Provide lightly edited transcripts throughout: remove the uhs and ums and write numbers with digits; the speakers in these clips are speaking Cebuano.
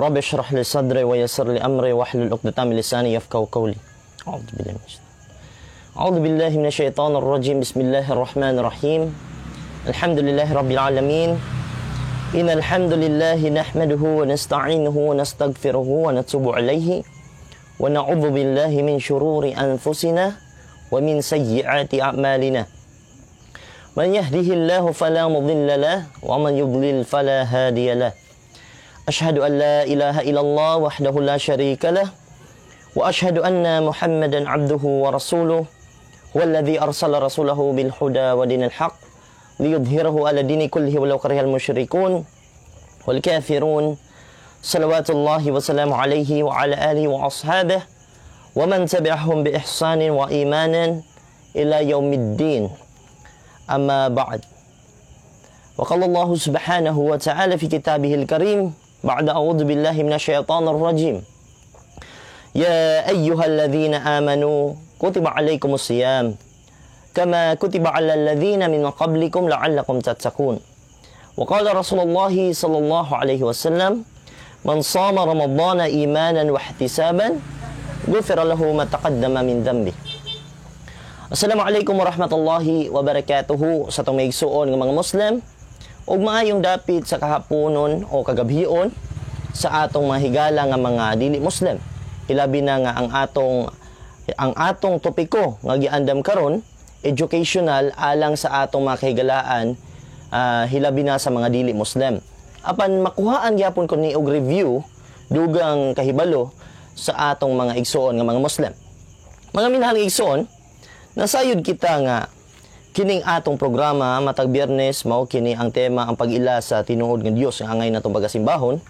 رب اشرح لي صدري ويسر لي أمري واحلل عقدة من لساني يفقهوا قولي. أعوذ بالله من الشيطان. أعوذ بالله من الشيطان الرجيم. بسم الله الرحمن الرحيم. الحمد لله رب العالمين. إن الحمد لله نحمده ونستعينه ونستغفره ونتوب عليه ونعوذ بالله من شرور أنفسنا ومن سيئات أعمالنا. من يهده الله فلا مضل له ومن يضلل فلا هادي له. أشهد أن لا إله إلا الله وحده لا شريك له وأشهد أن محمدا عبده ورسوله، هو الذي أرسل رسوله بالهدى ودين الحق ليظهره على الدين كله ولو كره المشركون والكافرون. صلوات الله وسلامه عليه وعلى آله وأصحابه ومن تبعهم بإحسان وإيمان إلى يوم الدين. أما بعد، وقال الله سبحانه وتعالى في كتابه الكريم بعد أعوذ بالله من الشيطان الرجيم: يا أيها الذين آمنوا كتب عليكم الصيام كما كتب على الذين من قبلكم لعلكم تتقون. وقال رسول الله صلى الله عليه وسلم: من صام رمضان إيمانا واحتسابا غفر له ما تقدم من ذنبه. Assalamualaikum warahmatullahi wabarakatuh sa atong maigsuon nga mga Muslim ug maayong dapit sa kahaponon o kagabhion sa atong mga higala nga mga dili Muslim. Hilabi na nga ang atong topiko nga giandam karon, educational alang sa atong mga kahigalaan, hilabi na sa mga dili Muslim. Apan makuhaan gyapon ko ni og review, dugang kahibalo sa atong mga igsuon nga mga Muslim. Mga minahal nga igsuon, nasayod kita nga kining atong programa matag Biyernes, mao kini ang tema, ang pag-ila sa tinuod nga Dios nga angay natong pagasimbahon,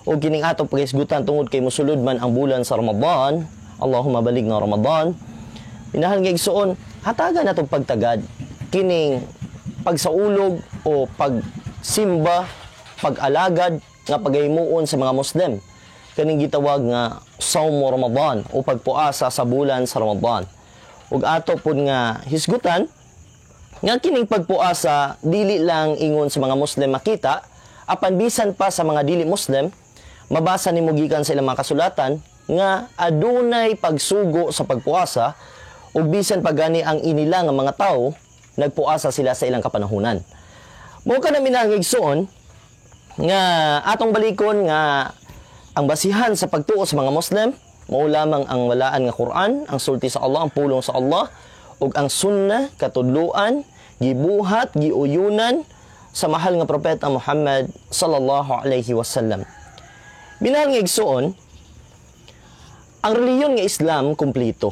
ug kining atong paghisgutan tungod kay mosulod man ang bulan sa Ramadan. Allahumma balighna Ramadan. Minahal nga igsuon, hatagan natong pagtagad kining pagsaulog o pagsimba, pag-alagad nga pagahimuon sa mga Muslim, kaning gitawag nga Sawm Ramadan o pagpuasa sa bulan sa Ramadan. Ug ato pud nga hisgutan nga kining pagpuasa dili lang ingon sa mga Muslim makita, apan bisan pa sa mga dili Muslim, mabasa nimo gikan sa ilang mga kasulatan nga adunay pagsugo sa pagpuasa, ug bisan pa gani ang inila nga mga tawo, nagpuasa sila sa ilang kapanahunan. Mao kana, minahal nga igsuon, nga atong balikon nga ang basihan sa pagtuo sa mga Muslim mao lamang ang balaan nga Quran, ang sulti sa Allah, ang pulong sa Allah, ug ang sunna, katudluan, gibuhat, giuyunan sa mahal nga propeta Muhammad sallallahu alaihi wasallam. Minahal nga igsuon, ang relihiyon nga Islam kumpleto.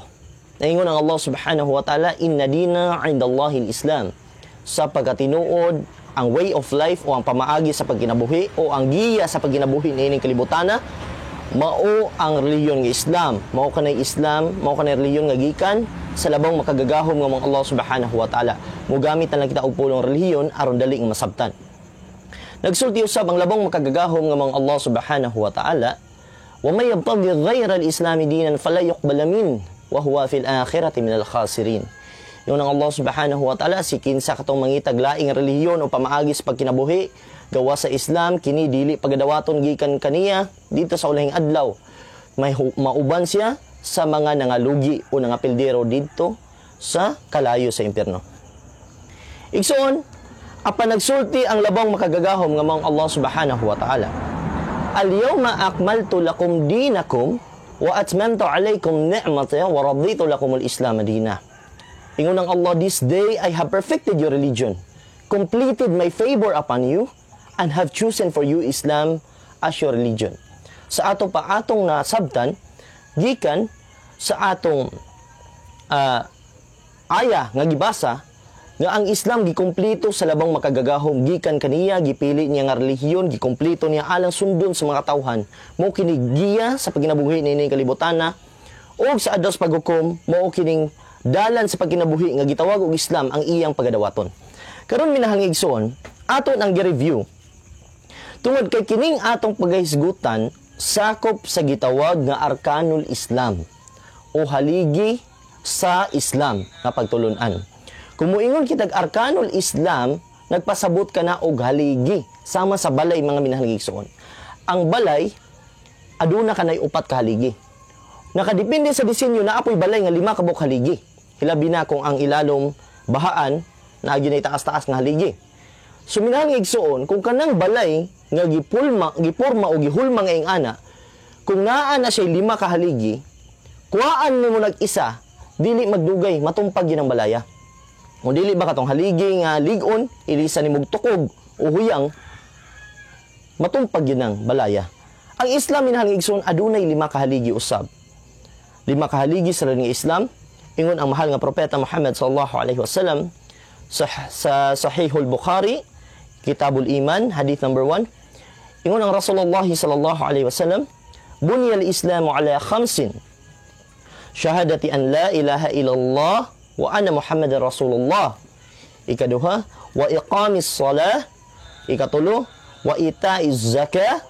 Naingon ang Allah subhanahu wa ta'ala, "Inna dina indallahi islam." Sa pagkatinuod, ang way of life o ang pamaagi sa pagkinabuhi o ang giya sa pagkinabuhi niining kalibutana mao ang relihiyon nga Islam. Mao kanay Islam, mao kanay relihiyon nga gikan sa labong makagagahom nga mga Allah subhanahu wa ta'ala. Mugamit na lang kita og pulong relihiyon aron dali nga masabtan. Nagsulti usab ang labong makagagahom nga mga Allah subhanahu wa ta'ala, "Wa may yabtaghi ghayra al-islam dinan fala yuqbal min wa huwa fil akhirati minal khasirin." Ingon ang Allah subhanahu wa ta'ala, si kinsa katong mangitag laing relihiyon o pamaagi sa pagkinabuhi gawa sa Islam, kini dili pagadawaton gikan kaniya dito sa ulahing adlaw. May mauban siya sa mga nangalugi o nangapildero didto sa kalayo sa impyerno. Igsoon, apan nagsulti ang labong makagagahom nga maong Allah subhanahu wa ta'ala, "Al-yawma akmaltu lakum dinakum wa atmamtu alaykum ni'mati wa raditu lakum al-Islam dina." Ingon ang Allah, "This day I have perfected your religion, completed my favor upon you, and have chosen for you Islam as your religion." Sa ato pa atong nasabtan, gikan sa atong aya nga gibasa, nga ang Islam gikumpleto sa labong makagagahom gikan kaniya, gipili niya nga relihiyon, gikumpleto niya alang sundon sa mga katawhan. Mao kini giya sa pagkinabuhi niini kalibutana ug sa adlaw sa paghukom, mao kining dalan sa pagkinabuhi nga gitawag og Islam ang iyang pagadawaton. Karon, minahal nga igsoon, aton ang gi-review tungod kay kining atong pagahisgutan sakop sa gitawag nga arkanul Islam o haligi sa Islam nga pagtulunan. Kung muingon kitag arkanul Islam, nagpasabot ka na og haligi sama sa balay, mga minahal nga igsoon. Ang balay Aduna kanay upat ka haligi. Nakadepende sa disenyo, naa poy balay nga lima ka buok haligi. Hilabi na kung ang ilalom bahaan, naa gyud taas-taas nga haligi. So minahal nga igsuon, kung kanang balay nga gipulma, giporma o gihulma nga ing-ana, kung naa na siya lima ka haligi, kuhaan nimo nag-isa, dili magdugay, matumpag yun ang balaya. Kung dili ba katong haligi nga lig-on, ilisa ni tukog o huyang, matumpag yun ang balaya. Ang Islam, minahal nga igsoon, adunay lima ka haligi usab. Lima ka haligi sa nga Islam, ingon ang mahal nga propeta Muhammad sallallahu alaihi wasallam sa Sahihul Bukhari, Kitabul Iman, hadith number 1. Ingon ang Rasulullah sallallahu alaihi wasallam, "Bunyal Islamu ala khamsin. Shahadati an la ilaha illallah wa anna Muhammadar Rasulullah. Ikaduha, wa iqamis salah. Ikatulo, wa ita'iz zakah.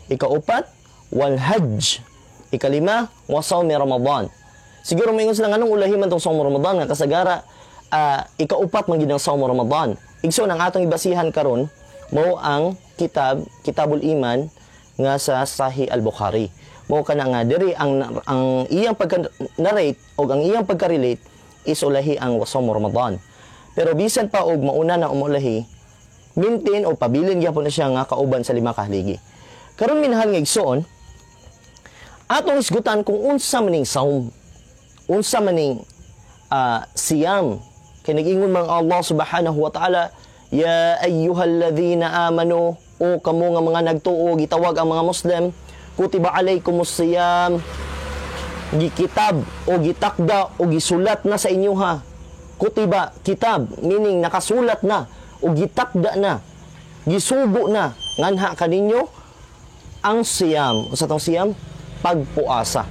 Ikaupat, wal hajj. Ikalima, wa sawmi Ramadan." Siguro moingon sila, nganong ulahi man tong sawm Ramadan nga kasagara ikaupat man gid ang sawm Ramadan? Igsoon, ang atong ibasihan karon mao ang Kitabul Iman nga sa Sahih Al-Bukhari. Mao kana nga diri ang iyang pagka-narrate o ang iyang pagka-relate is ulahi ang wasawm Ramadan. Pero bisan pa og mauna na umulahi, maintain o pabilin gyapon na siya nga kauban sa lima ka haligi. Karon, minahal nga igsoon, atong isgutan kung unsa maning saum, unsa maning siyam. Kay nag-ingon man Allah subhanahu wa ta'ala, "Ya ayyuhalladhina amanu," o kamo nga mga nagtuo, gitawag ang mga Muslim, "kutiba alaykumus siyam," gikitab o gitakda o gisulat na sa inyo ha. Kutiba, kitab, meaning nakasulat na o gitakda na, gisugo na nganha kaninyo ang siyam. Unsa tong siyam? Pagpuasa.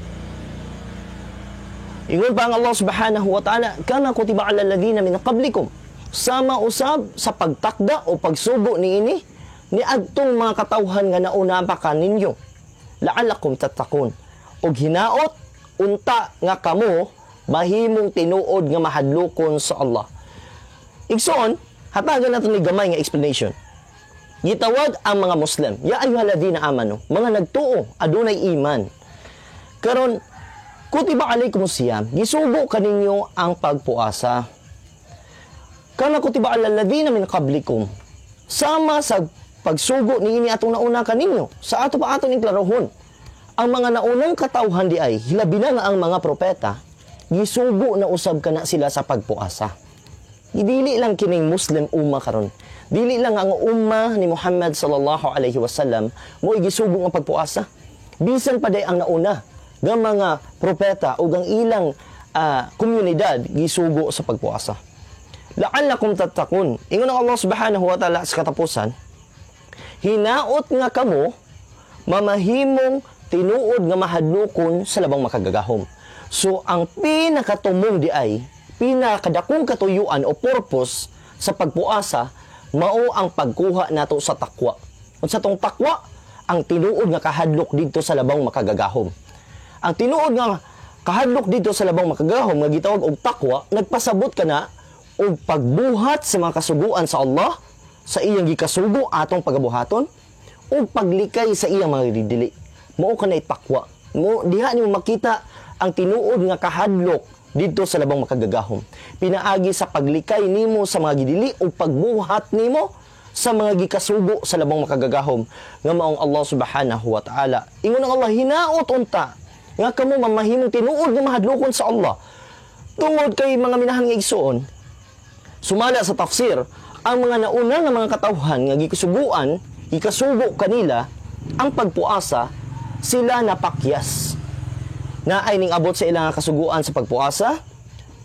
Ingon pa ang Allah subhanahu wa ta'ala, "Kama kutiba ala alladhina min qablikum." Sama usab sa pagtakda o pagsugo niini ni adtong mga katawhan nga nauna pa kaninyo. "La'allakum tattaqun." Og hinaot unta nga kamo mahimong tinuod nga mahadlokon sa Allah. Igsoon, hatagan nato ni gamay nga explanation. Gitawag ang mga Muslim, "Ya ayyuhalladhina amanu," mga nagtuo, adunay iman. Karon, "kutiba alaykum siyam," gisugo kaninyo ang pagpuasa. "Kama kutiba alal ladina min qablikum." Sama sa pagsugo niini atong nauna kaninyo, sa ato pa aton klarohon. Ang mga naunang katawhan di ay, hilabi na nga ang mga propeta, gisugo na usab kana sila sa pagpuasa. Dili lang kining Muslim umma karon. Dili lang ang umma ni Muhammad sallallahu alaihi wasallam mo gisugo ang pagpuasa. Bisan pa day ang nauna nga mga propeta ug ang ilang komunidad gisugo sa pagpuasa. "La'allakum tattaqun." Ingon ang Allah subhanahu wa ta'ala sa katapusan, hinaot nga kamo mamahimong tinuod nga mahadlokon sa labang makagagahom. So ang pinakatumong di ay pinakadakong katuyuan o purpose sa pagpuasa mao ang pagkuha nato sa takwa. Unsa tong takwa? Ang tinuod nga kahadlok didto sa labang makagagahom. Ang tinuod nga kahadlok didto sa labang makagagahom nga gitawag og takwa, nagpasabot ka na og pagbuhat sa mga kasuguan sa Allah, sa iyang gikasugo atong pagabuhaton, ug paglikay sa iyang mga dili. Mao kanay takwa. Mo diha nimo makita ang tinuod nga kahadlok didto sa labang makagagahom. Pinaagi sa paglikay nimo sa mga gidili ug pagbuhat nimo sa mga gikasugo sa labang makagagahom nga maong Allah subhanahu wa ta'ala. Ingon ang Allah, hinaot unta nga kamo mamahimong tinuod nga mahadlokon sa Allah. Tungod kay, mga minahal nga igsuon, sumala sa tafsir, ang mga nauna nga mga katawhan nga gikasuguan, gikasugo kanila ang pagpuasa, sila napakyas. Na ay ning abot sa ilang kasuguan sa pagpuasa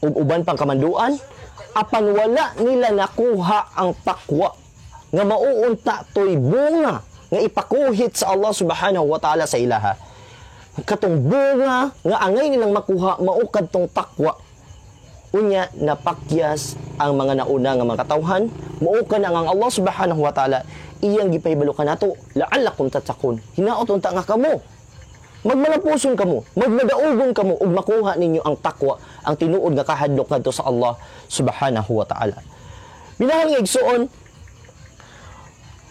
ug uban pang kamanduan, apan wala nila nakuha ang takwa nga mauunta toy bunga nga ipakuhit sa Allah subhanahu wa ta'ala sa ilaha. Katong bunga nga angay nilang makuha mao kadtong takwa. Unya napakyas ang mga nauna nga mga katawhan, mao ka na ang Allah subhanahu wa ta'ala iyang gipahibalo kanato, "La'allakum tattaqun." Hinaot unta nga kamo magmalapuson kamo, magmadaugon kamo ug makuha ninyo ang takwa, ang tinuod nga kahadlok ngadto sa Allah subhanahu wa ta'ala. Minahal nga igsuon,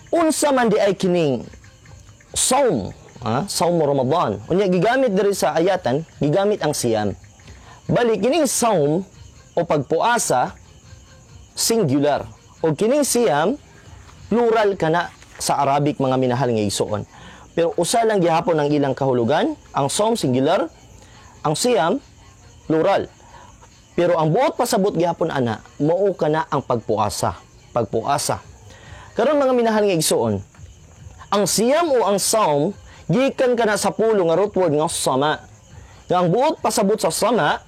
unsa man di ay kining saum? Ha? Saum Ramadan. Unya gigamit diri sa ayatan, gigamit ang siyam. Bali kining saum o pagpuasa, singular. O kining siyam, plural kana sa Arabic, mga minahal nga igsuon. Pero usa lang gihapon ang ilang kahulugan, ang saum singular, ang siyam plural. Pero ang buot pasabot gihapon ana, mao kana ang pagpuasa. Pagpuasa. Karon, mga minahal nga igsuon, ang siyam o ang saum gikan kana sa pulo nga root word nga sama. Nga ang buot pasabot sa sama,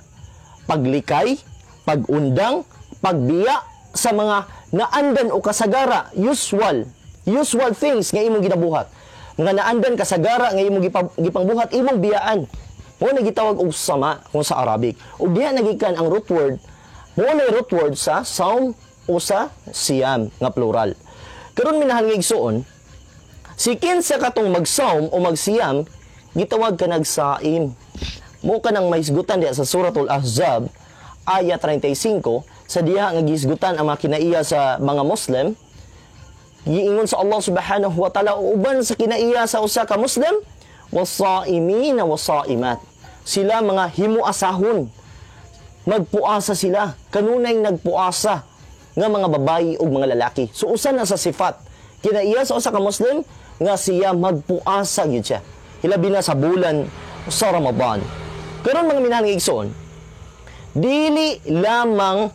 paglikay, pagundang, pagbiya sa mga naandan o kasagara, usual things nga imong ginabuhat. Mga naandan, kasagara nga imong gipangbuhat, imong biyaan. Mao na gitawag og sama kung sa Arabic. Ug diha nagikan ang root word, mao na root word sa saum o sa siyam nga plural. Karon, minahal nga igsuon, si kinsa katong magsaum o magsiyam, gitawag ka nagsaim. Mo ka nang mahisgutan diha sa Suratul Ahzab, ayat 35, sa diha nga gihisgutan ang mga kinaiya sa mga Muslim, giingon sa Allah subhanahu wa ta'ala, uban sa kinaiya sa usa ka Muslim, wasaimina wasaimat. Sila mga himuasahon. Magpuasa sila. Kanunay nagpuasa nga mga babayi ug mga lalaki. So usa na sa sifat kinaiya sa usa ka Muslim nga siya magpuasa gyud siya. Hilabi na sa bulan sa Ramadan. Karon, mga minahal nga igsoon, dili lamang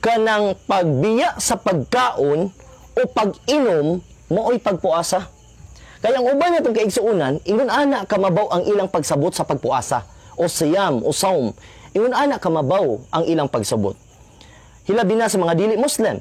kanang pagbiya sa pagkaon o pag-inom mao'y pagpuasa. Kaya ang uban natong kaigsuonan, ingon ana kamabaw ang ilang pagsabot sa pagpuasa o siyam o saum. Ingon ana kamabaw ang ilang pagsabot. Hilabi na sa mga dili Muslim.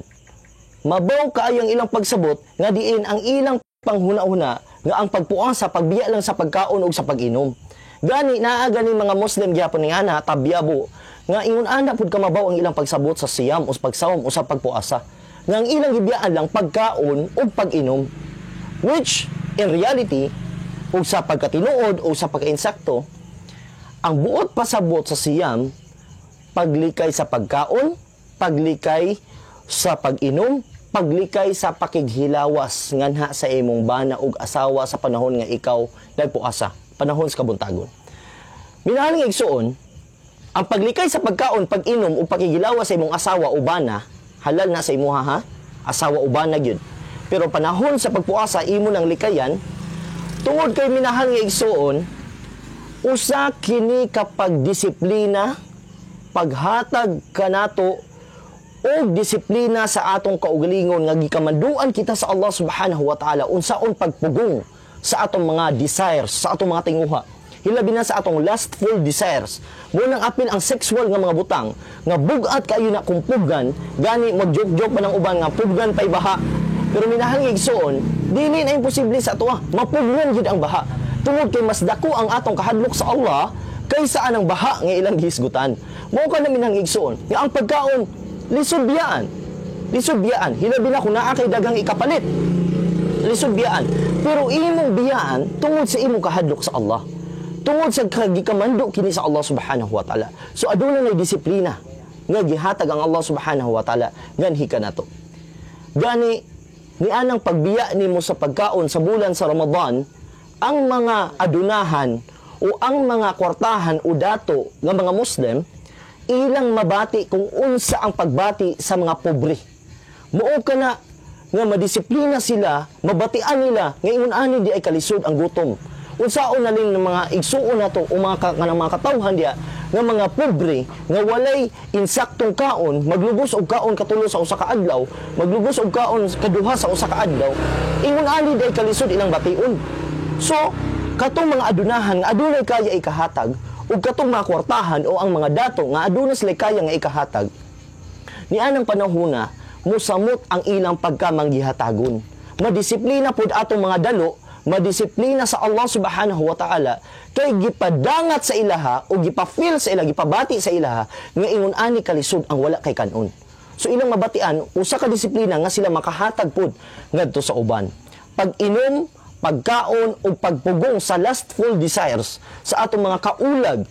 Mabaw kaayo ang ilang pagsabot nga diin ang ilang panghuna-huna nga ang pagpuasa, pagbiya lang sa pagkaon ug sa pag-inom. Gani naa gani mga Muslim gyapon ni ana tabyabo nga ingon ana pud kamabaw ang ilang pagsabot sa siyam o sa pagsawom o sa pagpuasa. Nga ang ilang gibiyaan lang pagkaon ug pag-inom. Which in reality, ug sa pagkatinuod o sa pagkainsakto, ang buot pasabot sa siyam, paglikay sa pagkaon, paglikay sa pag-inom, paglikay sa pakighilawas nganha sa imong bana ug asawa sa panahon nga ikaw nagpuasa, panahon sa kabuntagon. Minahal nga igsuon, ang paglikay sa pagkaon, pag-inom ug pakighilawas sa imong asawa o bana, halal na sa imuha ha, asawa o bana gyud. Pero panahon sa pagpuasa, imo nang likayan, tungod kay, minahal nga igsuon, usa kini kapag disiplina, paghatag kanato og disiplina sa atong kaugalingon nga gikamanduan kita sa Allah subhanahu wa ta'ala unsaon pagpugong sa atong mga desires, sa atong mga tinguha. Hilabi na sa atong lustful desires. Mo nang apil ang sexual nga mga butang nga bugat kayo na kung puggan, gani mag-joke-joke pa ng uban nga puggan pa'y baha. Pero, minahal nga igsuon, dili na imposible sa atoa. Mapugnan gyud ang baha. Tungod kay mas dako ang atong kahadlok sa Allah kaysa anang baha nga ilang gihisgutan. Mao ka na, minahal nga igsuon, nga ang pagkaon lisod biyaan. Lisod biyaan. Hilabi na kung naa kay daghang ikapalit. Lisod biyaan. Pero imong biyaan tungod sa imong kahadlok sa Allah. Tungod sa kagikamando kini sa Allah subhanahu wa ta'ala. So aduna na disiplina nga gihatag ang Allah subhanahu wa ta'ala nganhi kanato. Gani ni anang pagbiya nimo sa pagkaon sa bulan sa Ramadan, ang mga adunahan o ang mga kwartahan o dato nga mga Muslim, ilang mabati kung unsa ang pagbati sa mga pobre. Mao ka na nga madisiplina sila, mabatian nila nga ingon ani di ay kalisod ang gutom. Unsaon na rin ng mga igsuon nato o mga kanang mga katawhan diya nga mga pobre nga walay insaktong kaon, maglugos og kaon katulo sa usa ka adlaw, maglugos og kaon kaduha sa usa ka adlaw, ingon ani di ay kalisod ilang bation. So, katong mga adunahan nga adunay kaya ikahatag ug katong mga kwartahan o ang mga dato nga aduna sila kaya nga ikahatag, ni anang panahona musamot ang ilang pagkamanggihatagon. Madisiplina pud atong mga dalo, madisiplina sa Allah subhanahu wa ta'ala kay gipadangat sa ilaha o gipa-feel sa ila, gipabati sa ilaha nga ingon ani kalisod ang wala kay kanon. So ilang mabatian usa ka disiplina nga sila makahatag pud ngadto sa uban. Pag-inom, pagkaon ug pagpugong sa lustful desires sa atong mga kaulag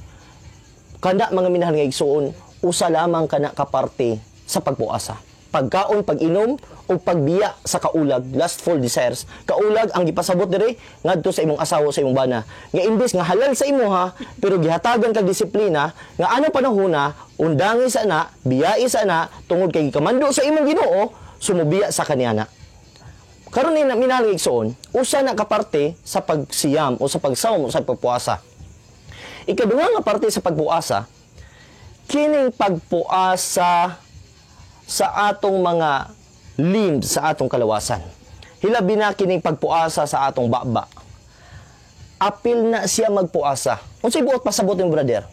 kana, mga minahal nga igsuon, usa lamang kana kaparte sa pagpuasa. Pagkaon, pag-inom o pagbiya sa kaulag, lustful desires. Kaulag ang gipasabot diri ngadto sa imong asawa, sa imong bana. Nga imbes nga halal sa imo ha, pero gihatagan kag disiplina nga ano panahona undangi sa na, biyai sa na tungod kay gikamando sa imong Ginoo, sumubiya sa kaniana. Karon ni minahal igsoon, usa na ka parte sa pagsiyam o sa pagsawm o sa pagpuasa. Ikaduha nga parte sa pagpuasa, kining pagpuasa sa atong mga limbs, sa atong kalawasan. Hilabi na kining pagpuasa sa atong baba. Apil na siya magpuasa. Unsay buot pasabot ni brother?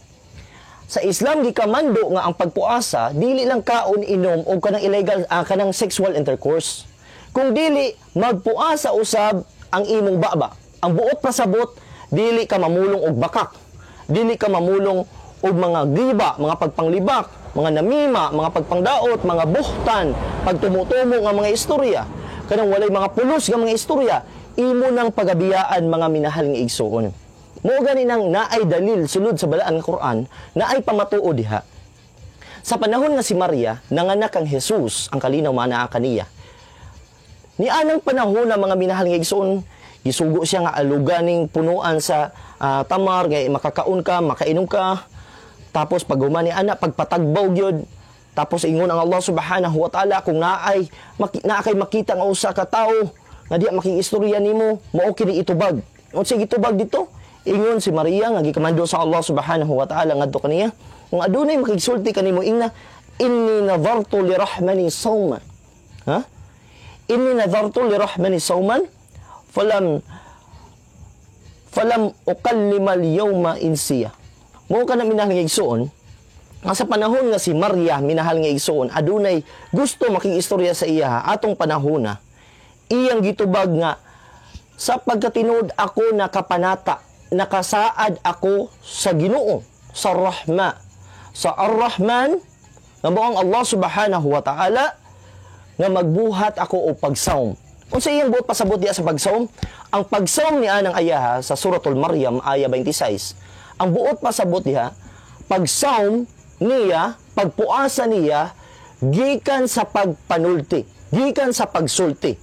Sa Islam gikamando nga ang pagpuasa dili lang kaon, inom o kanang illegal kanang sexual intercourse. Kung dili magpuasa usab ang imong baba. Ang buot pasabot, dili ka mamulong og bakak. Dili ka mamulong og mga giba, mga pagpanglibak, mga namima, mga pagpangdaot, mga buhtan, pagtumutumo nga mga istorya. Kanang walay mga pulos nga mga istorya, imo nang pagabiyaan, mga minahal nga igsuon. Mao gani nang naay dalil sulod sa balaan nga Quran, naay pamatuod diha. Sa panahon nga si Maria nanganak ang Jesus, ang kalinaw maanaa kaniya. Ni anang panahon na, mga minahal nga igsuon, gisugo siya nga aluganing punuan sa tamar nga makakaon ka, makainom ka. Tapos pag human ni ana, pagpatagbaw gyud. Tapos ingon ang Allah Subhanahu wa Ta'ala, kung naay naa kay makita nga usa ka tawo nga diya makiistorya nimo, mao kini itubag. Unsay gitubag dito? Ingon si Maria nga gikamando sa Allah Subhanahu wa Ta'ala ngadto kaniya, kung adunay makigsulti kanimo, ingna, "Inni nadartu lirahmani sawma." Ha? "Inni nadartu lirahmani sawman falam ukallima al-yawma insiya." Mao kana, minahal nga igsuon, nga sa panahon nga si Maria, minahal nga igsuon, adunay gusto makigistorya sa iya atong panahona, iyang gitubag nga sa pagkatinuod ako nakapanata, nakasaad ako sa Ginoo, sa Rahma, sa Ar-Rahman nga mao ang Allah Subhanahu wa Ta'ala, nga magbuhat ako og pagsawm. Unsa iyang buot pasabot diya sa pagsawm? Ang pagsawm ni anang ayaha sa Suratul Maryam aya 26. Ang buot pasabot diha, pagsawm niya, pagpuasa niya gikan sa pagpanulti, gikan sa pagsulti.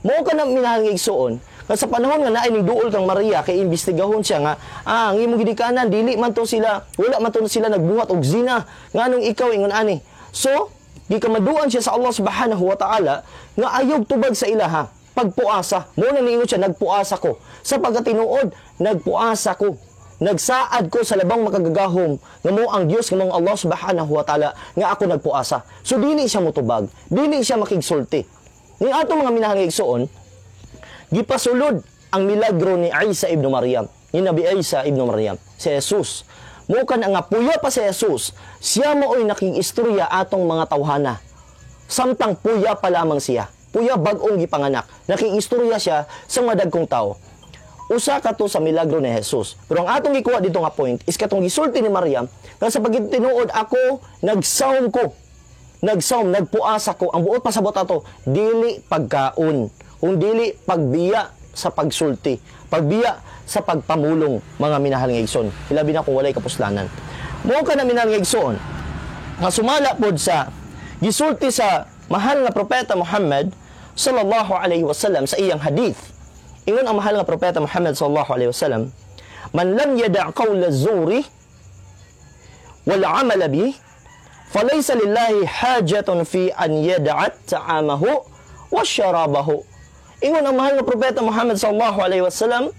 Mao ka na, minahal nga igsuon, nga sa panahon nga naay ning duol kang Maria kay imbestigahon siya nga ang imong gidikanan dili man to sila, wala man to sila nagbuhat og zina, nganong ikaw ingon ani? So gikamaduan siya sa Allah Subhanahu wa Ta'ala nga ayog tubag sa ilaha pagpuasa. Mo na niingon siya, "Nagpuasa ko sa pagkatinuod, nagpuasa ko, nagsaad ko sa labang makagagahom nga mo ang Dios, nga mao ang Allah Subhanahu wa Ta'ala, nga ako nagpuasa." So dili siya motubag, dili siya makigsulti. Ning ato, mga minahal nga igsuon, gipasulod ang milagro ni Isa ibn Maryam, ni Nabi Isa ibn Maryam, si Jesus. Mo kan nga puya pa si Jesus, siya mao'y nakigistorya atong mga tawhana. Samtang puya pa lamang siya, puya bag-ong gipanganak, nakigistorya siya sa mga dagkong tao. Usa ka to sa milagro ni Jesus. Pero ang atong gikuha dito nga point is katong gisulti ni Maryam nga sa pagtinuod ako nagsawm ko. Nagsawm, nagpuasa ko. Ang buot pasabot ato, dili pagkaon, kung dili pagbiya sa pagsulti, pagbiya sa pagpamulong, mga minahal nga igsoon. Hilabi na kung walay kapuslanan. Mao ka na, minahal nga igsoon, nga sumala pod sa gisulti sa mahal nga propeta Muhammad sallallahu alaihi wasallam sa iyang hadith. Ingon ang mahal nga propeta Muhammad sallallahu alaihi wasallam, "Man lam yada' qawla zuri wal amala bi falaysa lillahi hajatun fi an yada'a ta'amahu wa syarabahu." Ingon ang mahal nga propeta Muhammad sallallahu alaihi wasallam,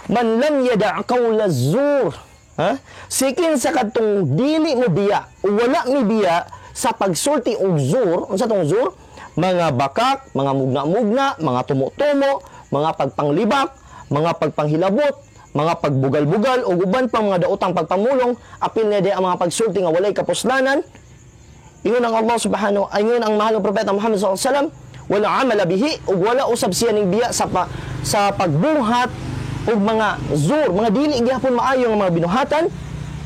"Man lam yada' qawla zur," ha? Sikin sa kadtong dili mo biya, o wala mi biya sa pagsulti og zur. Unsa tong zur? Mga bakak, mga mugna-mugna, mga tumo-tumo, mga pagpanglibak, mga pagpanghilabot, mga pagbugal-bugal o uban pang mga daotang pagpamulong, apil na di ang mga pagsulti nga walay kapuslanan. Ingon ang Allah Subhanahu, ingon ang mahal nga propeta Muhammad sallallahu alaihi wasallam, wala amala bihi, ug wala usab siya ning biya sa pagbuhat og mga zur, mga dili gihapon maayo nga mga binuhatan.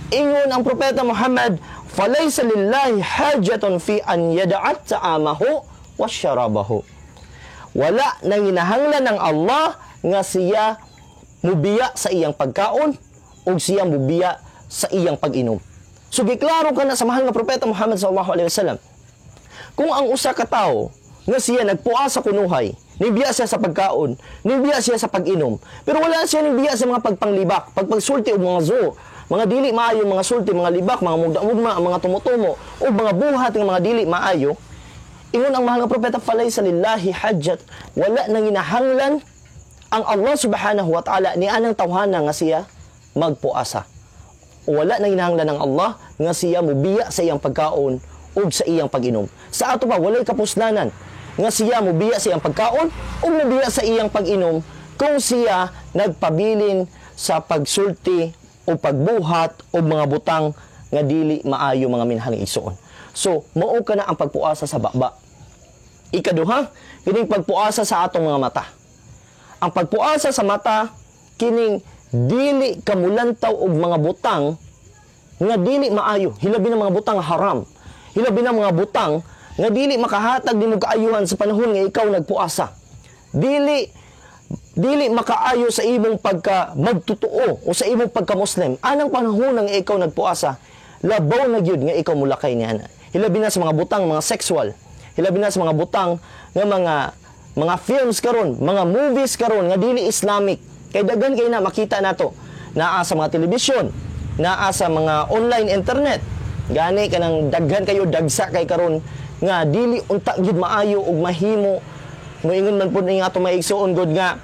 Ingon ang propeta Muhammad, "Falaysa lillahi hajatun fi an yada'a ta'amahu wa syarabahu." Wala nanginahanglan ng Allah nga siya mubiya sa iyang pagkaon ug siya mubiya sa iyang pag-inom. So giklaro ka na sa mahal nga propeta Muhammad sallallahu alaihi wasallam. Kung ang usa ka tawo nga siya nagpuasa kunuhay, nibiya siya sa pagkaon, nibiya siya sa pag-inom, pero wala siya nibiya sa mga pagpanglibak, pagpagsulti og mga zoo, mga dili maayo mga sulti, mga libak, mga mugda-mugma, mga tumutumo, o mga buhat nga mga dili maayo, ingon ang mahal nga propeta, falaysa lillahi hajat, wala nang ginahanglan ang Allah subhanahu wa ta'ala ni anang tawhana nga siya magpuasa. Wala nang ginahanglan ang Allah nga siya mubiya sa iyang pagkaon ug sa iyang pag-inom. Sa ato pa, walay kapuslanan nga siya mubiya sa iyang pagkaon ug mubiya sa iyang pag-inom kung siya nagpabilin sa pagsulti o pagbuhat o mga butang nga dili maayo, mga minahal nga igsoon. So, mao ka na ang pagpuasa sa baba. Ikaduha, kining pagpuasa sa atong mga mata. Ang pagpuasa sa mata, kining dili kamulantaw og mga butang nga dili maayo, hilabi na mga butang haram, hilabi na mga butang nga dili makahatag nimo kaayuhan sa panahon nga ikaw nagpuasa. Dili dili makaayo sa imong pagka magtotoo o sa imong pagka-Muslim. Anang panahon nga ikaw nagpuasa, labaw na gyud nga ikaw mulakay niya ana. Hilabi na sa mga butang mga sexual, hilabi na sa mga butang nga mga films karon, mga movies karon nga dili Islamic. Kay daghan kay na makita nato naa sa mga telebisyon, naa sa mga online internet. Gani kanang daghan kayo, dagsa kay karon nga dili unta gyud maayo ug mahimo. Moingon man pud ning ato maigsuon god nga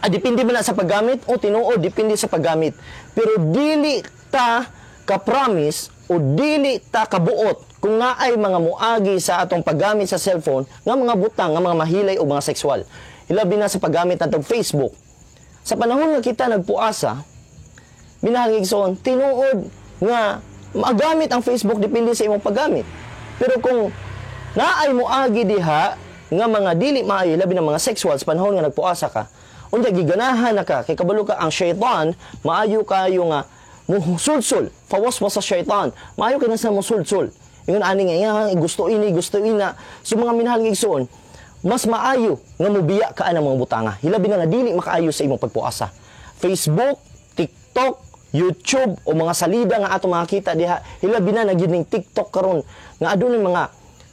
depende man na sa paggamit o tinuod, depende sa paggamit. Pero dili ta ka-promise o dili ta kabuot kung naay mga muagi sa atong paggamit sa cellphone nga mga butang nga mga mahilay o mga sexual. Hilabi na sa paggamit natong Facebook. Sa panahon nga kita nagpuasa, minahal nga igsoon, tinuod nga magamit ang Facebook, depende sa imong paggamit. Pero kung naay moagi diha nga mga dili maayo, labi na mga sexual sa panahon nga nagpuasa ka, unya giganahan na ka, kay kabalo ka ang syaitan, maayo kayo nga musulsul, fawaswas sa syaitan, maayo kay na sa musulsul. Ingon ani nga gusto ini, gusto ina. So mga minahal nga igsoon, mas maayo nga mubiya ka anang mga butanga. Hilabi na nga dili makaayo sa imong pagpuasa. Facebook, TikTok, YouTube o mga salida nga ato makita diha, hilabi na na gyud ning TikTok karon nga adunay mga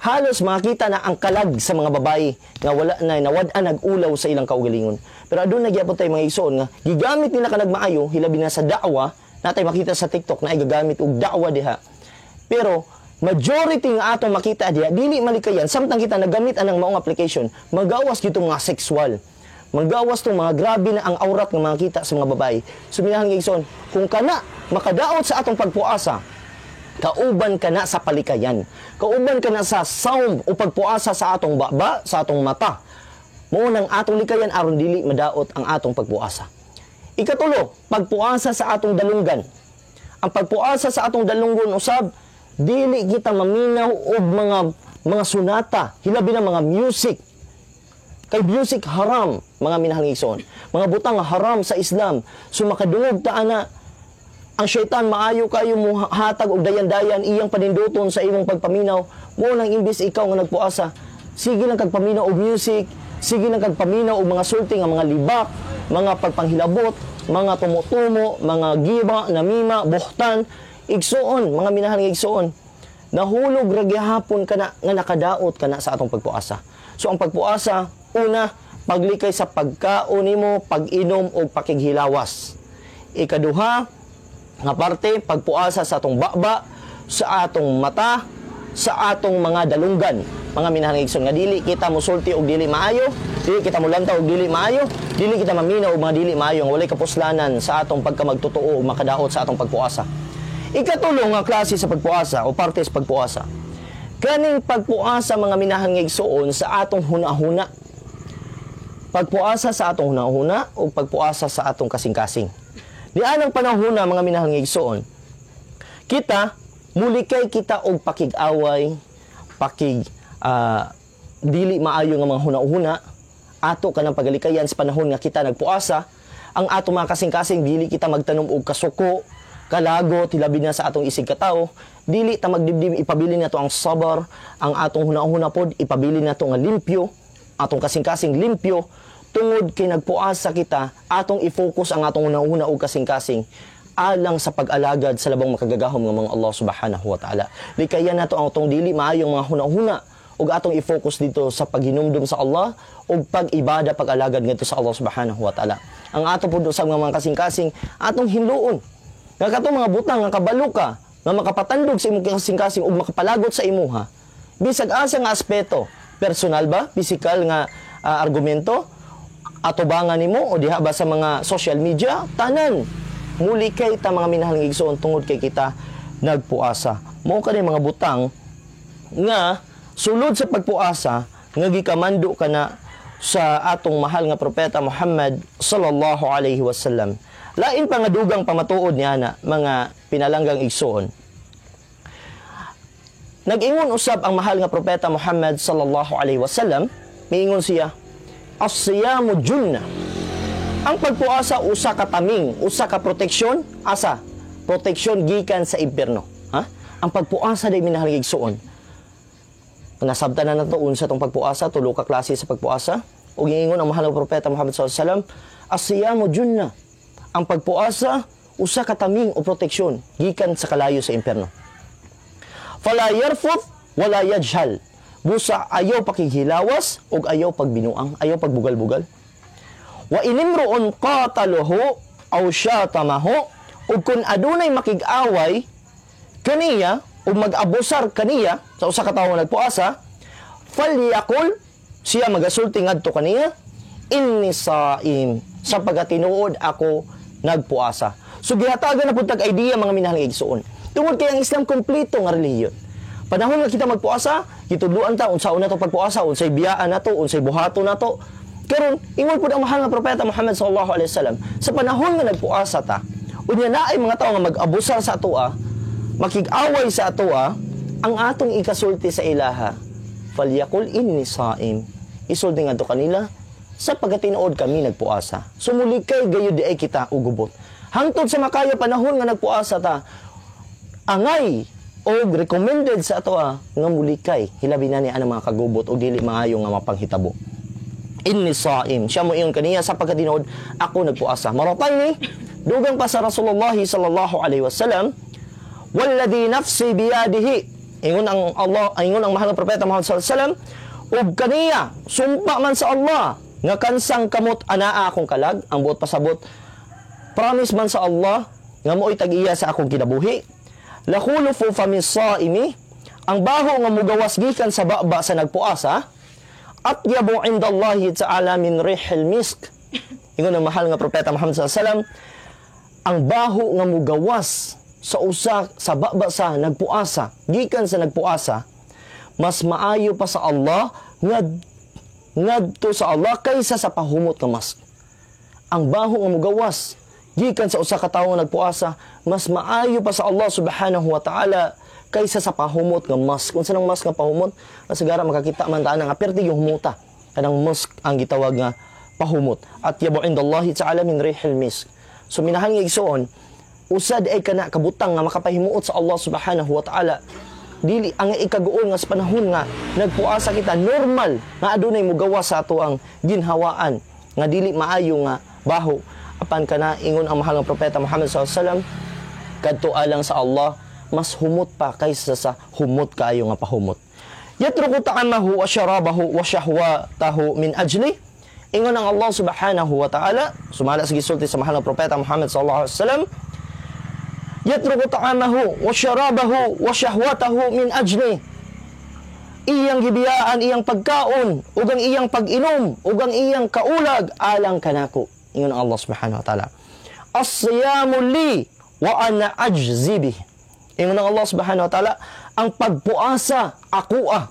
halos makita na ang kalag sa mga babae nga wala na nawad-an nag-ulaw sa ilang kaugalingon. Pero aduna gyapon tay mga igsoon nga gigamit nila kanag maayo, hilabi na sa da'wa, natay makita sa TikTok na ay gagamit og da'wa diha. Pero majority nga atong makita diha dili malikayan samtang kita nagamit anang maong application, magawas gyud mga sexual. Magawas tong mga grabe na ang aurat nga makita sa mga babae. So minahal nga igsoon, kung kana makadaot sa atong pagpuasa, kauban ka na sa palikayan. Kauban ka na sa sound o pagpuasa sa atong baba, sa atong mata. Mao nang atong likayan aron dili madaot ang atong pagpuasa. Ikatulo, pagpuasa sa atong dalunggan. Ang pagpuasa sa atong dalunggon usab, dili kita maminaw og mga sunata, hilabi na mga music. Kay music haram, mga minahal nga igsoon. Mga butang haram sa Islam. So makadungog ta ana, ang syaitan maayo kayo mo hatag og dayan-dayan iyang paninduton sa imong pagpaminaw. Mo nang imbis ikaw nga nagpuasa, sige lang kag paminaw og music, sige lang kag paminaw og mga sulti nga mga libak, mga pagpanghilabot, mga tumutumo, mga giba, namima, buhtan, igsuon, mga minahal nga igsuon. Nahulog ra gihapon kana nga nakadaot kana sa atong pagpuasa. So ang pagpuasa, una, paglikay sa pagkaon nimo, pag-inom og pakighilawas. Ikaduha nga parte, pagpuasa sa atong baba, sa atong mata, sa atong mga dalunggan. Mga minahal nga igsoon, nga dili kita mosulti og dili maayo, dili kita molantaw og dili maayo, dili kita maminaw og mga dili maayo nga walay kapuslanan sa atong pagkamagtotoo ug makadaot sa atong pagpuasa. Ikatulo nga klase sa pagpuasa o parte sa pagpuasa. Kaning pagpuasa, mga minahal nga igsoon, sa atong hunahuna. Pagpuasa sa atong hunahuna o pagpuasa sa atong kasing-kasing. Dianang panahona, mga minahal nga igsoon, kita mulikay kita og pakig-away, pakig dili maayo nga mga hunahuna, ato kanang pagalikayan sa panahon nga kita nagpuasa. Ang ato mga kasing-kasing, dili kita magtanom og kasuko, kalagot, hilabi na sa atong isig katawo, dili ta magdibdib, ipabili nato ang sabar, ang atong hunahuna pod ipabili nato nga limpyo, atong kasing-kasing limpyo, tungod kay nagpuasa kita, atong i-focus ang atong hunahuna og kasing-kasing alang sa pag-alagad sa labang makagagahom nga mga Allah subhanahu wa ta'ala. Likayan nato ang atong dili maayong mga hunahuna ug atong i-focus dito sa paghinumdum sa Allah ug pag-ibada, pag-alagad ngadto sa Allah subhanahu wa ta'ala. Ang ato pud sa mga kasing-kasing atong hinluon nga katong mga butang nga kabalo ka nga makapatandog sa imong kasing-kasing ug makapalagot sa imuha bisag asa nga aspeto, personal ba, physical nga argumento, atubangan nimo o diha ba sa mga social media, tanan muli kay ta, mga minahal nga igsoon, tungod kay kita nagpuasa. Mao kani mga butang nga sulod sa pagpuasa nga gikamando kana sa atong mahal nga propeta Muhammad sallallahu alaihi wasallam. Lain pa nga dugang pamatuod niya na, mga pinalanggang igsoon. Nag-ingon usab ang mahal nga propeta Muhammad sallallahu alaihi wasallam, miingon siya, "As-siyamu junna." Ang pagpuasa usa ka taming, usa ka proteksyon, asa? Proteksyon gikan sa impyerno. Ha? Ang pagpuasa day, minahal nga igsoon. Nasabtan na nato unsa tong pagpuasa, tulo ka klase sa pagpuasa. Ug giingon ang mahal nga propeta Muhammad sallallahu alaihi wasallam, "As-siyamu junna." Ang pagpuasa usa ka taming o proteksyon gikan sa kalayo sa impyerno. Fala yarfuth wala yajhal. Busa ayaw pakighilawas ug ayaw pagbinuang, ayaw pagbugal-bugal. Wa inimruun qataluhu aw syatamahu, ug kun adunay makig-away kaniya ug mag-abusar kaniya sa usa ka tawo nga nagpuasa, falyakul, siya magasulti ngadto kaniya, "Inni saim," sa pagatinuod ako nagpuasa. So gihatagan na pud tag idea, mga minahal nga igsoon, tungod kay ang Islam kompleto nga relihiyon. Panahon nga kita magpuasa, gitudloan ta unsaon nato pagpuasa, unsay biyaan nato, unsay buhaton nato. Karon ingon pud ang mahal nga propeta Muhammad sallallahu alaihi wasallam, sa panahon nga nagpuasa ta, unya naay mga tawo nga mag-abusar sa atoa, makig-away sa atoa, ang atong ikasulti sa ilaha, "Falyakul inni saim." Isulti ngadto kanila, sa pagkatinuod kami nagpuasa. Sumulikay kay gayud di ay kita ugubot. Hangtod sa makaya panahon nga nagpuasa ta, angay og recommended sa atoa nga mulikay, hilabi na ni ang mga kagubot o dili maayo nga mapanghitabo. "Inni saim." Siya mo iyon kaniya, sa pagkatinuod ako nagpuasa. Maratay ni dugang pa sa Rasulullah sallallahu alaihi wasallam, "Walladhi nafsi biyadihi." Ingon ang Allah, ingon ang mahal nga propeta Muhammad sallallahu alaihi wasallam, ug kaniya sumpa man sa Allah nga kansang kamot anaa akong kalag, ang buot pasabot, promise man sa Allah nga mo'y tag-iya sa akong kinabuhi. "Lakhulufu fami saimi," ang baho nga mugawas gikan sa baba sa nagpuasa, "atyabu indallahi ta'ala min rihil misk." Ingon ang mahal nga propeta Muhammad sallallahu alaihi wasallam, ang baho nga mugawas sa usa sa baba sa nagpuasa, gikan sa nagpuasa, mas maayo pa sa Allah ngadto sa Allah kaysa sa pahumot nga mask. Ang baho nga mugawas gikan sa usa ka tawo nga nagpuasa, mas maayo pa sa Allah subhanahu wa ta'ala kaysa sa pahumot nga mask. Unsa nang mask nga pahumot? Sigara makakita man ta nga perti yung humuta. Kanang mask ang gitawag nga pahumot. "Atyabu indallahi ta'ala min rihil misk." So minahal nga igsoon, usad ay kana kabutang nga makapahimuot sa Allah subhanahu wa ta'ala. Dili ang ikaguol nga sa panahon nga nagpuasa kita, normal nga adunay mugawas sa ato ang ginhawaan nga dili maayo nga baho. Apan kana ingon ang mahal nga propeta Muhammad sallallahu alaihi wasallam, kadto alang sa Allah mas humot pa kaysa sa humot kaayo nga pahumot. "Yatruku ta'amahu wa syarabahu wa syahwatahu min ajli." Ingon ang Allah subhanahu wa ta'ala, sumala sa gisulti sa mahal nga propeta Muhammad sallallahu alaihi wasallam, "Yatruku ta'amahu wa syarabahu wa syahwatahu min ajli." Iyang gibiyaan iyang pagkaon ug ang iyang pag-inom ug ang iyang kaulag alang kanako. Ingon ang Allah subhanahu wa ta'ala. "As-siyamu li wa ana ajzi bih." Ingon ang Allah subhanahu wa ta'ala, ang pagpuasa ako ah.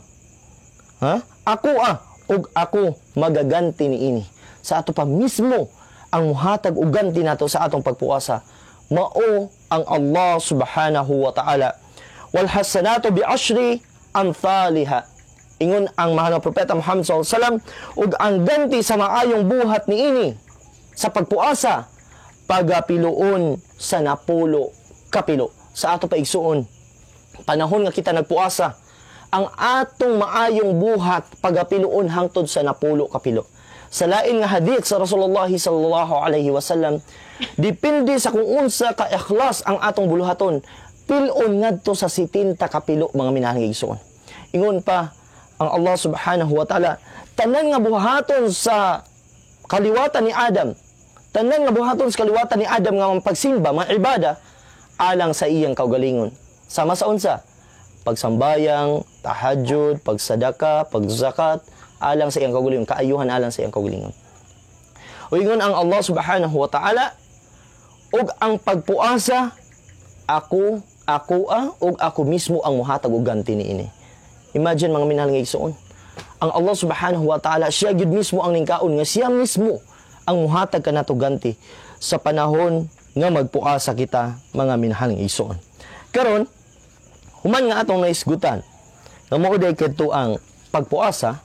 Ha? Ako ah ug ako magaganti niini. Sa ato pa mismo ang muhatag og ganti nato sa atong pagpuasa mao ang Allah subhanahu wa ta'ala. "Wal hasanatu bi ashri amthaliha." Ingon ang mahal nga propeta Muhammad sallallahu alaihi wasallam, ug ang ganti sa maayong buhat niini sa pagpuasa pagapiluon sa 10 kapilo. Sa ato pa igsuon, panahon nga kita nagpuasa, ang atong maayong buhat pagapiluon hangtod sa 10 kapilo. Sa lain nga hadith sa Rasulullah sallallahu alaihi wasallam, depende sa kung unsa ka ikhlas ang atong buluhaton, pilon ngadto sa 70 kapilo, mga minahal nga igsoon. Ingon pa Ang Allah subhanahu wa ta'ala, tanan nga buhaton sa kaliwatan ni Adam, tanan nga buhaton sa kaliwatan ni Adam nga mga pagsimba, mga ibada, alang sa iyang kaugalingon. Sama sa unsa? Pagsambayang, tahajjud, pagsadaka, pagzakat, alang sa iyang kaugalingon, kaayuhan alang sa iyang kaugalingon. O ingon ang Allah subhanahu wa ta'ala, ug ang pagpuasa, ako, ako ug ako mismo ang muhatag og ganti niini. Imagine, mga minahal nga igsoon. Ang Allah subhanahu wa ta'ala, siya gyud mismo ang ningkaon nga siya mismo ang muhatag kanato ganti sa panahon nga magpuasa kita, mga minahal nga igsoon. Karon, human nga atong naisgutan nga mao day kadto ang pagpuasa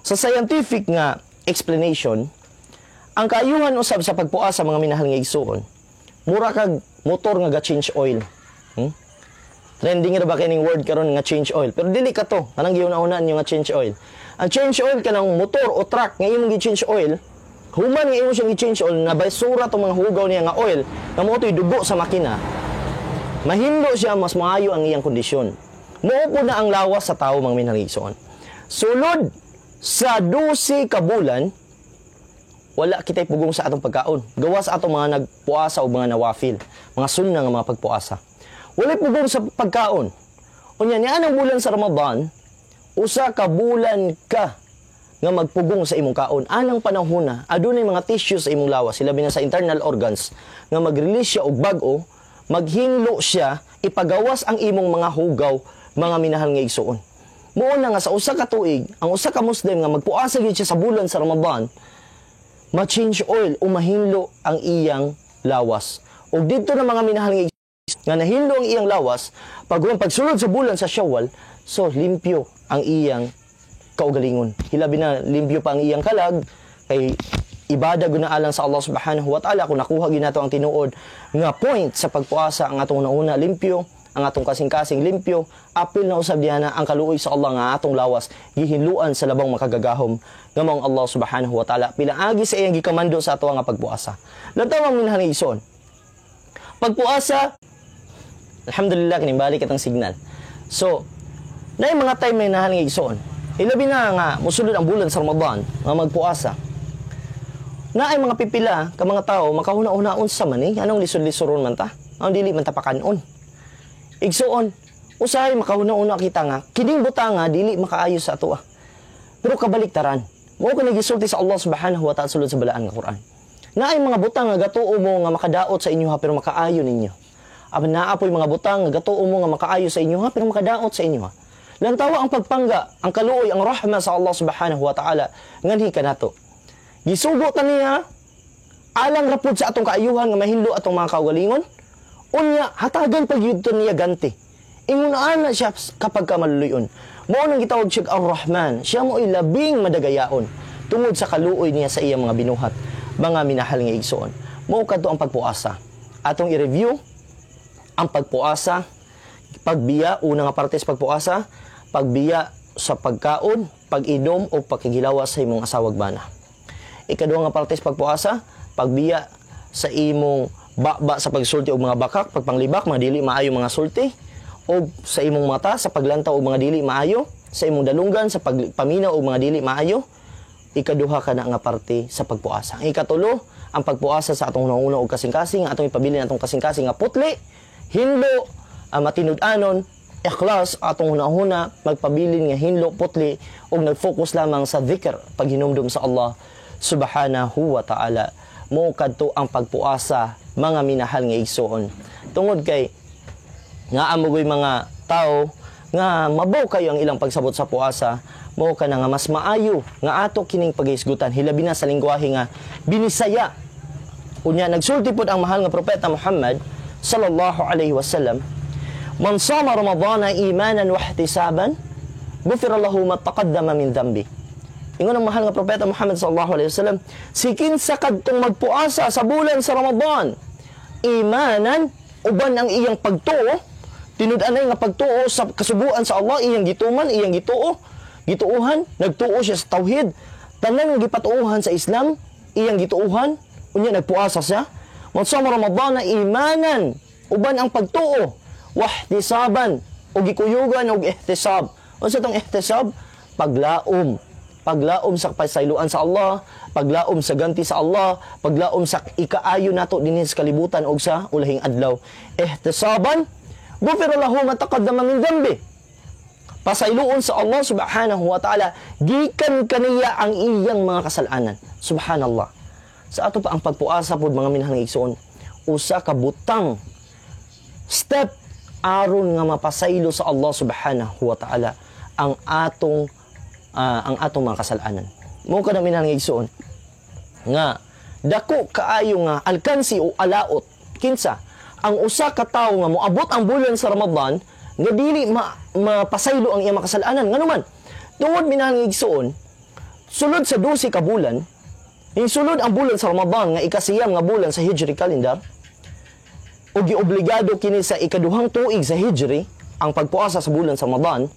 sa scientific nga explanation, ang kaayuhan usab sa pagpuasa, mga minahal nga igsoon, mura kag motor nga ga-change oil. Trending ra ba kining word karon nga change oil? Pero dili ka to. Kanang giuna-una niyo nga change oil. Ang change oil, kanang motor o truck nga imong gi-change oil, human nga imo siyang gi-change oil, na basura tong mga hugaw niya nga oil, nga mao to'y dugo sa makina. Mahinlo siya, mas maayo ang iyang kondisyon. Mao po na ang lawas sa tao, mga minahal nga igsoon. Sulod sa 12 ka bulan, wala kita'y pugong sa atong pagkaon. Gawas atong mga nagpuasa o mga nawafil, mga sunna nga mga pagpuasa. Walay pugong sa pagkaon. Unya niya ang bulan sa Ramadan, usa ka bulan ka nga magpugong sa imong kaon. Anang panahona, adunay mga tissues sa imong lawas, labi na sa internal organs, nga mag-release siya og bag-o, maghinlo siya, ipagawas ang imong mga hugaw, mga minahal nga igsoon. Muo na nga sa usa ka tuig, ang usa ka Muslim nga magpuasa gyud siya sa bulan sa Ramadan, ma-change oil o mahinlo ang iyang lawas. Ug didto na, mga minahal nga nga nahinlo ang iyang lawas, pag pagsulod sa bulan sa Shawwal, so limpyo ang iyang kaugalingon. Hilabi na limpyo pa ang iyang kalag kay ibada guna alang sa Allah subhanahu wa ta'ala. Kung nakuha gyud nato ang tinuod nga point sa pagpuasa, ang atong nauna limpyo, ang atong kasing-kasing limpyo, apil na usab diha na ang kaluoy sa Allah nga atong lawas gihinluan sa labang makagagahom nga maong Allah subhanahu wa ta'ala pinaagi sa iyang gikamando sa ato nga pagpuasa. Lantaw ang minahal nga igsoon. Pagpuasa, alhamdulillah, kini balik atong signal. So, naay mga time, may minahal nga igsoon. Ilabi na nga musulod ang bulan sa Ramadan nga magpuasa. Naay mga pipila ka mga tao makahuna-hunaon sa man eh, anong lisod-lisoron man ta? Ang dili man ta pakanon. Igsuon, usahay makahuna-huna kita nga kining butanga dili makaayo sa atoa. Pero kabaliktaran, mao ka nagisulti sa Allah subhanahu wa ta'ala sulod sa balaan nga Quran. Naay mga butang nga gatuo mo nga makadaot sa inyo ha, pero makaayo ninyo. Apan naa po'y mga butang nga gatuo mo nga makaayo sa inyo ha, pero makadaot sa inyo ha. Lantawa ang pagpangga, ang kaluoy, ang rahma sa Allah subhanahu wa ta'ala nganhi kanato. Gisugo ta niya alang rapod sa atong kaayuhan nga mahinlo atong mga kaugalingon. Unya hatagan pag yun niya ganti. Ingon ana siya kapag ka maluluyon. Mao nang gitawag siya Ar-Rahman. Siya mo labing madagayaon tungod sa kaluoy niya sa iyang mga binuhat, mga minahal nga igsoon. Mao kadto ang pagpuasa. Atong i-review ang pagpuasa, pagbiya, una nga parte sa pagpuasa, pagbiya sa pagkaon, pag-inom o pagkigilawas sa imong asawag bana. Ikaduha nga parte sa pagpuasa, pagbiya sa imong baba sa pagsulti og mga bakak, pagpanglibak, mga dili maayo mga sulti, o sa imong mata sa paglantaw og mga dili maayo, sa imong dalunggan sa pagpaminaw og mga dili maayo. Ikaduha ka na nga parte sa pagpuasa. Ang ikatulo, ang pagpuasa sa atong una og kasing-kasing, atong ipabilin atong kasing-kasing nga putli, hinlo, ang matinud-anon, ikhlas atong hunahuna, magpabilin nga hinlo, putli, ug nag-focus lamang sa dhikr, paghinumdum sa Allah subhanahu wa ta'ala. Mo kadto ang pagpuasa, mga minahal nga igsoon. Tungod kay nga amogoy mga tao nga mabaw kayo ang ilang pagsabot sa puasa, mo ka na nga mas maayo nga ato kining paghisgutan, hilabi na sa lingwahe nga Binisaya. Unya nagsulti pod ang mahal nga propeta Muhammad sallallahu alaihi wasallam, "Man sama Ramadana imanan wa ihtisaban, gufira lahu ma taqaddama min dhanbi." Ingon ang mahal nga propeta Muhammad sallallahu alaihi wasallam, si kinsa kadtong magpuasa sa bulan sa Ramadan, imanan, uban ang iyang pagtuo, tinud-anay nga pagtuo sa kasubuan sa Allah, iyang gituman, iyang gituo, gituohan, nagtuo siya sa tauhid, tanan nga gipatuohan sa Islam, iyang gituohan, unya nagpuasa siya. Man sama Ramadana imanan, uban ang pagtuo, wahtisaban, o gikuyugan og ihtisab. Unsa tong ihtisab? Paglaom. Paglaom sa pasayloan sa Allah, paglaom sa ganti sa Allah, paglaom sa ikaayo nato dinhi sa kalibutan og sa ulahing adlaw. Ihtisaban, gufira lahu ma taqaddama min dhanbi. Pasayloon sa Allah subhanahu wa ta'ala gikan kaniya ang iyang mga kasalanan. Subhanallah. Sa ato pa ang pagpuasa pod, mga minahal nga igsoon, usa ka butang step aron nga mapasaylo sa Allah subhanahu wa ta'ala ang atong mga kasalanan. Mao kana, minahal nga igsoon, nga dako kaayo nga alkansi o alaot kinsa ang usa ka tawo nga moabot ang bulan sa Ramadan nga dili mapasaylo ang iyang mga kasalanan. Ngano man? Tungod, minahal nga igsoon, sulod sa 12 ka bulan, ning sulod ang bulan sa Ramadan nga ikasiyam nga bulan sa Hijri calendar ug giobligado kini sa ikaduhang tuig sa Hijri ang pagpuasa sa bulan sa Ramadan.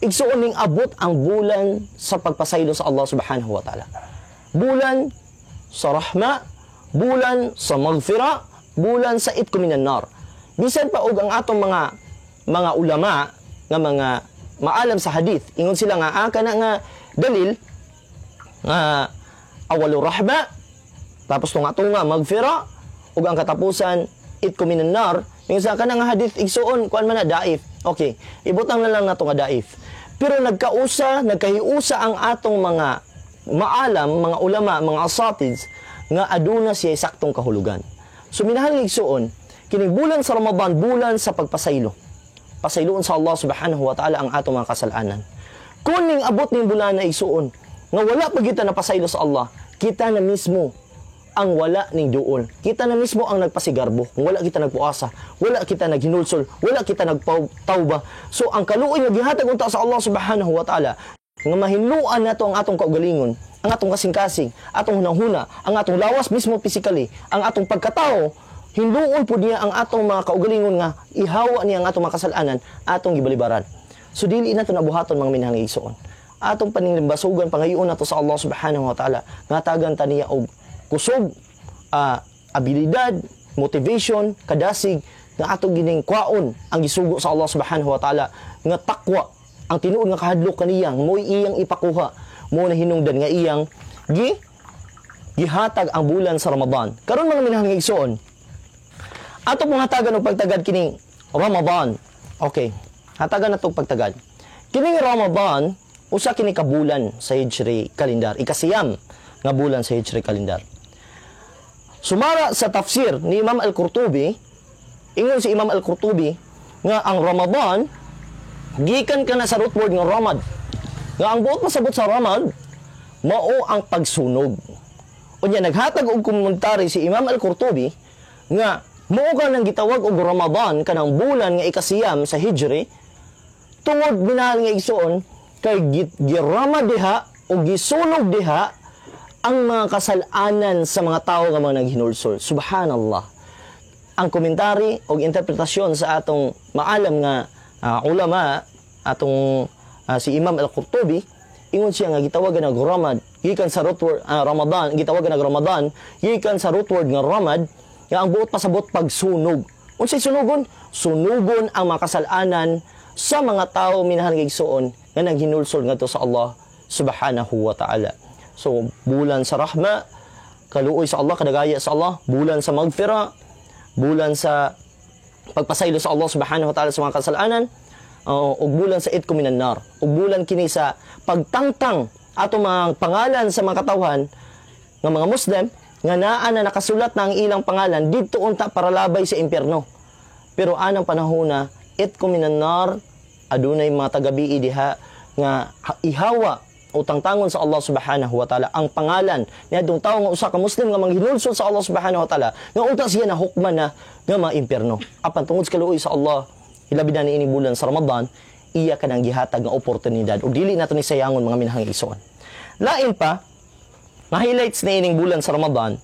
Igsuon, ning abot ang bulan sa pagpasaylo sa Allah subhanahu wa ta'ala, bulan sa rahma, bulan sa magfira, bulan sa itko minan nar. Bisan pa og ang atong mga ulama nga mga maalam sa hadith, ingon sila nga kana nga dalil nga awalu rahma, tapos tunga-tunga magfira, ug ang katapusan itko minan nar, ingon sa kana nga hadith, igsuon, kuan man na, daif. Okay, ibutang na lang nato nga daif, pero nagkausa, nagkahiusa ang atong mga maalam, mga ulama, mga asatids, nga aduna siya saktong kahulugan. So minahal nga igsuon, kining bulan sa Ramadan, bulan sa pagpasaylo, pasayloon sa Allah subhanahu wa ta'ala ang atong mga kasalanan. Kung ning abot ning bulan na, igsuon, nga wala pa kita napasaylo sa Allah, kita na mismo ang wala ning duol. Kita na mismo ang nagpasigarbo. Kung wala kita nagpuasa, wala kita naghinulsol, wala kita nagtawba. So ang kaluoy nga gihatag unta sa Allah subhanahu wa ta'ala nga mahinuan nato ang atong kaugalingon, ang atong kasing-kasing, atong hunahuna, ang atong lawas mismo physically, ang atong pagkatao, hinluon po niya ang atong mga kaugalingon nga ihawa niya ang atong mga kasalanan, atong gibalibaran. So dili nato nabuhaton, mga minahal nga igsoon. Atong paninglimbasugan, pangayoon nato sa Allah subhanahu wa ta'ala nga tagan ta niya og kusog, abilidad, motivation, kadasig nga atong gining kwaon ang gisugo sa Allah subhanahu wa ta'ala nga takwa, ang tinuod nga kahadlok kaniya mo'y iyang ipakuha mo na hinungdan nga iyang gihatag ang bulan sa Ramadan. Karon, mga minahal nga igsoon, ato pong hatagan og pagtagad kining Ramadan. Okay. Hatagan nato og pagtagad. Kining Ramadan, usa kini ka bulan sa Hijri calendar. Ikasiyam nga bulan sa Hijri calendar. Sumara sa tafsir ni Imam Al-Qurtubi, ingon si Imam Al-Qurtubi nga ang Ramadan gikan kana sa root word nga Ramad. Nga ang buot masabot sa Ramad mao ang pagsunog. Unya naghatag og komentary si Imam Al-Qurtubi nga mao ka nang gitawag og Ramadan kanang bulan nga ikasiyam sa Hijri tungod, minahal nga igsoon, kay girama diha o gisunog diha ang mga kasalanan sa mga tao nga mga naghinulsol. Subhanallah. Ang komentary o interpretasyon sa atong maalam nga ulama, atong si Imam Al-Qurtubi, ingon siya nga gitawagan og Ramad gikan sa root word Ramadan, gitawagan og Ramadan gikan sa root word nga Ramad nga ang buot pasabot pagsunog. Unsay sunugon? Sunugon ang mga kasalanan sa mga tao, minahal nga igsoon, nga naghinulsol ngadto sa Allah subhanahu wa ta'ala. So bulan sa rahma, kaluoy sa Allah, kadagaya sa Allah, bulan sa magfira, bulan sa pagpasaylo sa Allah subhanahu wa ta'ala sa mga kasalanan, ug bulan sa itko minan nar. Ug bulan kini sa pagtangtang ato mga pangalan sa mga katawhan nga mga Muslim nga naa na nakasulat na ang ilang pangalan didto unta para labay sa impyerno. Pero anang panahon na itko minan nar, adunay mga tagabii diha nga ihawa o tangtangon sa Allah subhanahu wa ta'ala ang pangalan ni adtong tawo nga usa ka Muslim nga manghinulsol sa Allah subhanahu wa ta'ala nga unta siya na hukman na nga ma-impyerno. Apan tungod sa kaluoy sa Allah, hilabi na niining bulan sa Ramadan, iya ka nang gihatag nga oportunidad o dili nato ni sayangon, mga minahang igsoon. Lain pa nga highlights na ining bulan sa Ramadan.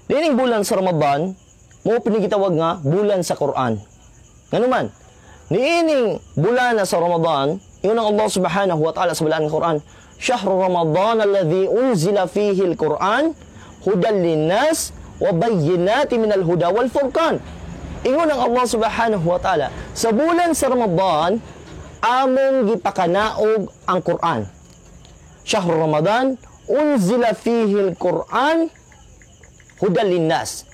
Niining bulan sa Ramadan, mao pinigitawag nga bulan sa Quran. Ngano man? Niining bulan na sa Ramadan, ingon ang Allah subhanahu wa ta'ala sa balaan ng Quran, "Syahru Ramadan alladhi unzila fihi al-Quran hudan linnas wa bayyinati minal huda wal furqan." Ingon ang Allah subhanahu wa ta'ala, sa bulan sa Ramadan, Among gipakanaog ang Quran. Syahrul Ramadan unzila fihi al-Quran hudan linnas.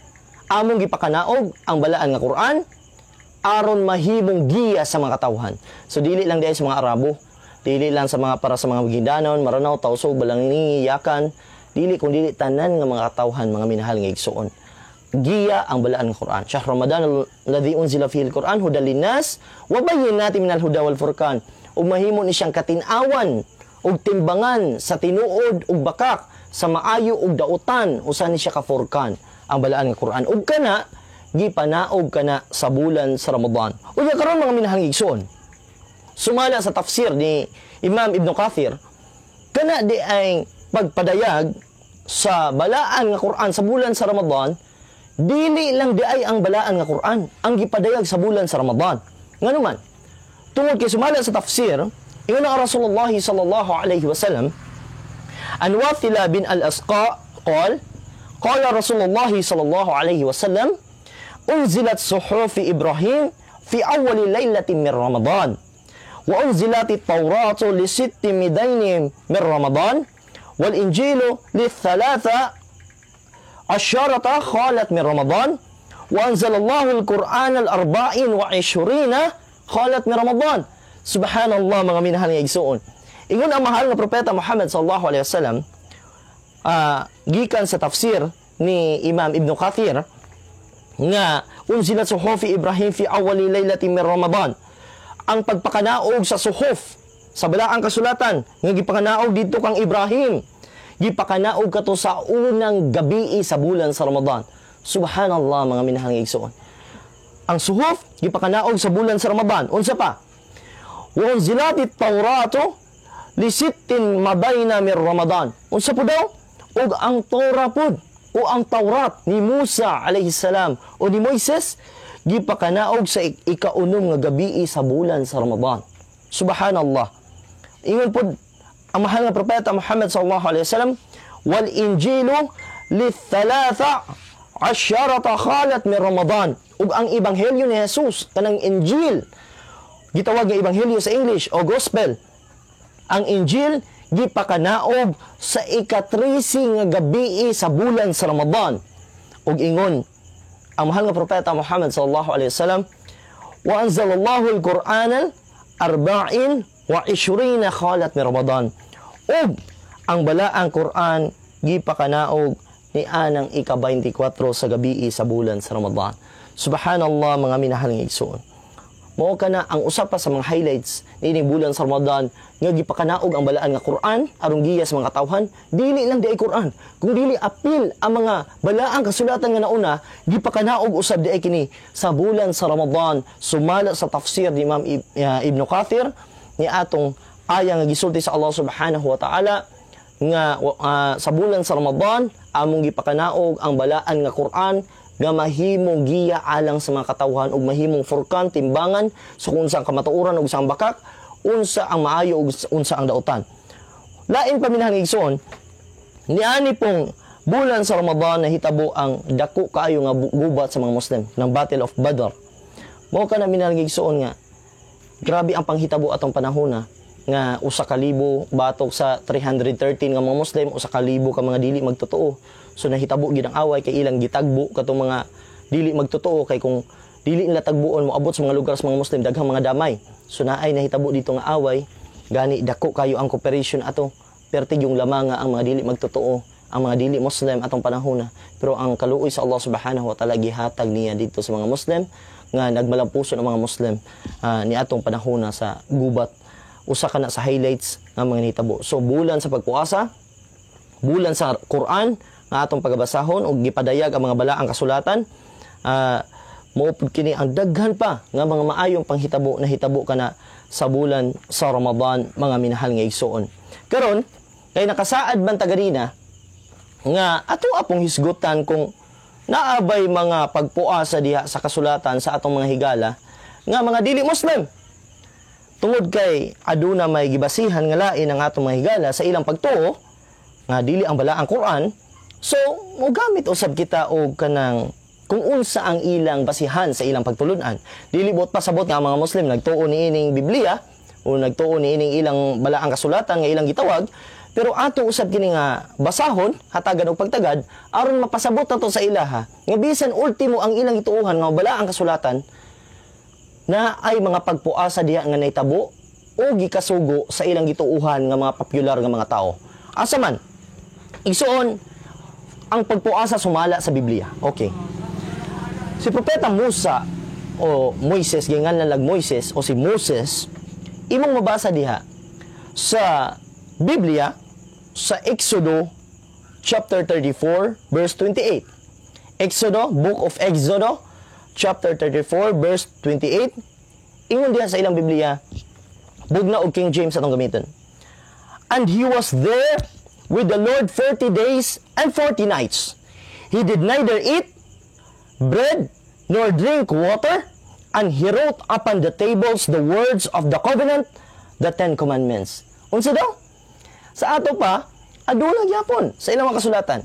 Among gipakanaog ang balaan nga Quran aron mahimong giya sa mga katawhan. So dili lang diay sa mga Arabo, dili lang sa mga para sa mga Maguindanao, Maranao, Tausug, Balangingi, Yakan, dili kun dili tanan nga mga katawhan, mga minahal nga igsuon. Giya ang balaan nga Quran. Syahr Ramadan alladhi unzila fihi al-Quran hudan linnas wa bayyinatin minal huda wal furqan. Ug mahimo ni siyang katin-awan ug timbangan sa tinuod ug bakak, sa maayo ug dautan, usa ni siya ka furqan ang balaan nga Quran. Ug kana gipanaog kana sa bulan sa Ramadan. Unya karon, mga minahal nga igsoon, sumala sa tafsir ni Imam Ibn Kathir, kana di ay pagpadayag sa balaan nga Quran sa bulan sa Ramadan, dili lang di ay ang balaan nga Quran ang gipadayag sa bulan sa Ramadan. Ngano man? Tungod kay sumala sa tafsir, ingon ang Rasulullah sallallahu alaihi wasallam, an Wathila bin al-Asqa قال قال رسول الله صلى الله عليه وسلم أنزلت صحف إبراهيم في أول ليلة من رمضان وأنزلت التوراة لست مدين من رمضان والإنجيل ل13 خالت من رمضان وأنزل الله القرآن 24 خالت من رمضان. Subhanallah, mga minahal nga igsuon. Ingon ang mahal nga propeta Muhammad sallallahu alaihi wasallam, gikan sa tafsir ni Imam Ibn Kathir, nga unzilat suhufi Ibrahim fi awali laylatin min Ramadan. Ang pagpakanaog sa suhuf, sa balaang kasulatan nga gipakanaog didto kang Ibrahim, gipakanaog kato sa unang gabi sa bulan sa Ramadan. Subhanallah, mga minahal nga igsuon. Ang suhuf gipakanaog sa bulan sa Ramadan. Unsa pa? Wa unzilat at-Tauratu li sittin mabayna min Ramadan. Unsa po daw? Ug ang Torah pud o ang Taurat ni Musa alayhi salam o ni Moises gipakanaog sa ikaunom nga gabi sa bulan sa Ramadan. Subhanallah. Ingon pud ang mahal nga propeta Muhammad sallallahu alaihi wasallam, wal Injilu li 13 khalat min Ramadan. Ug ang ebanghelyo ni Jesus, kanang Injil, gitawag nga ebanghelyo sa English o gospel, ang Injil gipakanaog sa ika-13 nga gabi sa bulan sa Ramadan. Ug ingon ang mahal nga propeta Muhammad sallallahu alaihi wasallam, wa anzalallahu al-Qur'ana 24 khalat min Ramadan. Ug ang balaang Quran gipakanaog ni anang ika-24 sa gabi sa bulan sa Ramadan. Subhanallah, mga minahal nga igsoon. Mao kana ang usa pa sa mga highlights niining bulan sa Ramadan nga gipakanaog ang balaan nga Quran aron giya sa mga katawhan. Dili lang di ay Quran, kung dili apil ang mga balaang kasulatan nga nauna, gipakanaog usab di ay kini sa bulan sa Ramadan, sumala sa tafsir ni Imam Ibn Kathir ni atong aya nga gisulti sa Allah subhanahu wa ta'ala nga sa bulan sa Ramadan among gipakanaog ang balaan nga Quran nga mahimong giya alang sa mga katawhan ug mahimong furkan, timbangan sa kung unsa ang kamatuoran ug sa ang bakak, unsa ang maayo ug unsa ang dautan. Lain pa, minahal igsoon, niani pong bulan sa Ramadan nahitabo ang dako kaayo nga gubat sa mga Muslim ng Battle of Badr. Mao kana, minahal igsoon, nga grabe ang panghitabo atong panahona nga 1,000 batok sa 313 nga mga Muslim, 1,000 ka mga dili magtotoo. So nahitabo gid ang away kay ilang gitagbo katong mga dili magtotoo, kay kung dili nila tagbuon, moabot sa mga lugar sa mga Muslim, daghang mga damay. So naay nahitabo dito nga away, gani dako kayo ang cooperation ato. Pertig yung lamang nga ang mga dili magtotoo, ang mga dili Muslim atong panahon na. Pero ang kaluoy sa Allah subhanahu wa ta'ala, gihatag niya dito sa mga Muslim nga nagmalampuso ng mga Muslim ni atong panahon na sa gubat. Usa ka na sa highlights nga mga nahitabo. So bulan sa pagpuasa, bulan sa Quran nga atong pagabasahon ug gipadayag ang mga balaang kasulatan, mao pud kini ang daghan pa nga mga maayong panghitabo na hitabo kana sa bulan sa Ramadan, mga minahal nga igsuon. Karon kay nakasaad man ta ganina nga ato apong hisgutan kung naabay mga pagpuasa diha sa kasulatan sa atong mga higala nga mga dili Muslim. Tungod kay aduna may gibasihan nga lain ang atong mga higala sa ilang pagtuo nga dili ang balaang Quran, so mogamit usab kita og kanang kung unsa ang ilang basihan sa ilang pagtulunan. Dili buot pasabot nga ang mga Muslim nagtuo niining Biblia, o nagtuo ni ining ilang balaang kasulatan nga ilang gitawag, pero ato usab kini nga basahon, hatagan og pagtagad aron mapasabot nato sa ilaha nga bisan ultimo ang ilang gituohan nga balaang kasulatan na ay mga pagpuasa diha nga nahitabo o gikasugo sa ilang gituohan nga mga popular nga mga tao. Asa man? Igsuon, ang pagpuasa sumala sa Biblia. Okay. Si Propeta Musa o Moises, gingan lag Moises o si Moses, imong mabasa diha sa Biblia sa Exodo chapter 34 verse 28. Exodo, Book of Exodo chapter 34 verse 28. Ingon diha sa ilang Biblia, bugna og King James atong gamiton. "And he was there with the Lord 40 days and 40 nights. He did neither eat bread nor drink water, and he wrote upon the tables the words of the covenant, the Ten Commandments." Unsa daw? Sa ato pa, aduna gyapon sa ilang mga kasulatan.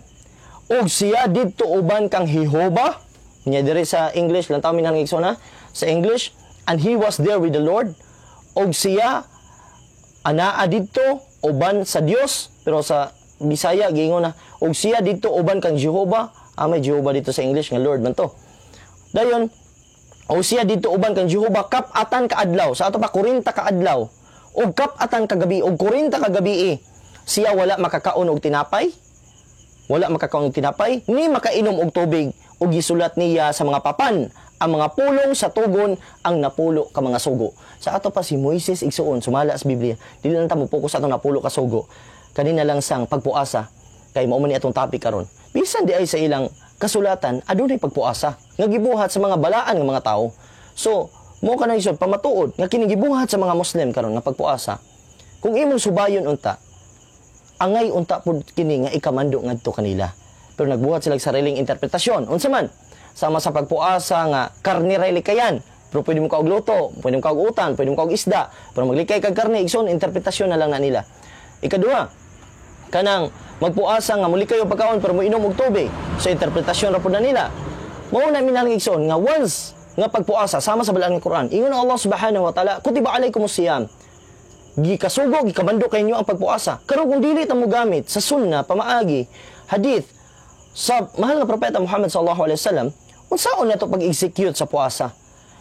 Og siya didto uban kang Jehova, nya diri sa English lang tawo minang igsoon, sa English, "And he was there with the Lord." Og siya anaa didto uban sa Dios, pero sa Bisaya giingon na og siya didto uban kang Jehova. Ah, may Jehova dito sa English nga Lord man to. Dayon, og siya didto uban kang Jehova kap-atan ka adlaw, sa ato pa 40 ka adlaw ug kap-atan ka gabi, ug 40 ka gabi siya wala makakaon og tinapay, wala makakaon og tinapay ni makainom og tubig, ug gisulat niya sa mga papan ang mga pulong sa tugon, ang 10 ka mga sugo. Sa ato pa si Moises, igsuon, sumala sa Biblia, dili lang ta mo focus sa atong 10 ka sugo. Kanina lang sang pagpuasa kay mao man ni atong topic karon. Bisan di ay sa ilang kasulatan adunay pagpuasa nga gibuhat sa mga balaan nga mga tao. So, mo kanang isod pamatuod nga kini gibuhat sa mga Muslim karon nga pagpuasa. Kung imong subayon unta, angay unta pud kini nga ikamando ngadto kanila. Pero nagbuhat sila og sariling interpretasyon. Unsa man? Sama sa pagpuasa nga karne ra likayan. Pero pwede mo kaog luto, pwede mo kaog utan, pwede mo kaog isda. Pero maglikay kag karne, igsoon, interpretasyon na lang na nila. Ikaduha, kanang magpuasa nga mulikay og pagkaon pero moinom og tubig. So interpretasyon ra pud na nila. Mao na minahal, igsoon, nga once nga pagpuasa sama sa balaan ng Quran. Ingon ang Allah subhanahu wa ta'ala, "Kutiba alaykumus siyam." Gikasugo, gikamando kay inyo ang pagpuasa. Karon kung dili ta mo gamit sa sunna, pamaagi, hadith sa mahal nga propeta Muhammad sallallahu alaihi wasallam, unsaon nato pag-execute sa puasa?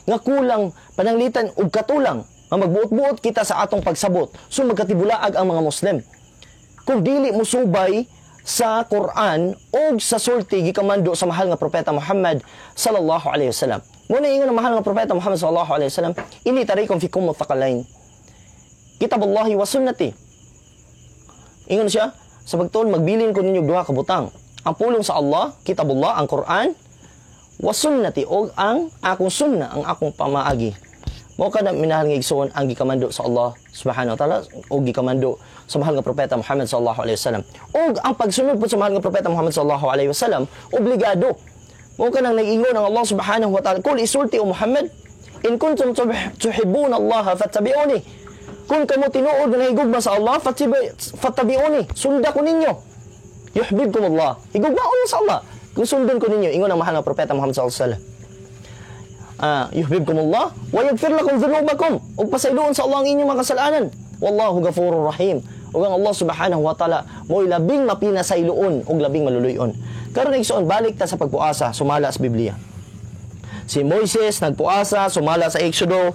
Nga kulang pananglitan og katulang nga magbuot-buot kita sa atong pagsabot. So magkatibulaag ang mga Muslim. Kung dili mo subay sa Quran o sa sulti gikamando sa mahal nga propeta Muhammad sallallahu alaihi wasallam. Muna ingon ang mahal nga propeta Muhammad sallallahu alaihi wasallam, "Inni tarikum fikum muthaqalain. Kitabullahi wa sunnati." Ingon siya, sa pagtuon magbilin ko ninyo duha ka butang. Ang pulong sa Allah, kitabullah, ang Quran, wa sunnati, o ang akong sunna, ang akong pamaagi. Mao kana, minahal nga igsoon, ang gikamando sa Allah subhanahu wa ta'ala o gikamando sa mahal nga propeta Muhammad sallallahu alaihi wasallam. Og ang pagsunod po sa mahal nga propeta Muhammad sallallahu alaihi wasallam, obligado. Mao kanang nag-ingon ang Allah subhanahu wa ta'ala, "Kul," isulti o Muhammad, "in kuntum tuhibbuna Allah fattabi'uni." Kung kamo tinuod nga nahigugma sa Allah, fattabi'uni, sunda ko ninyo. Yuhibbukum Allah. Higugmaon sa Allah kung sundon ko ninyo, ingon ang mahal nga propeta Muhammad sallallahu alaihi wasallam. Yuhibbukum Allah wa yaghfir lakum dhunubakum. Ug pasayloon sa Allah ang inyong mga kasalanan. Wallahu ghafurur rahim. Ug ang Allah subhanahu wa ta'ala mo'y labing mapinasayloon ug labing maluluyon. Karon, igsoon, balik ta sa pagpuasa sumala sa Biblia. Si Moises nagpuasa sumala sa Exodo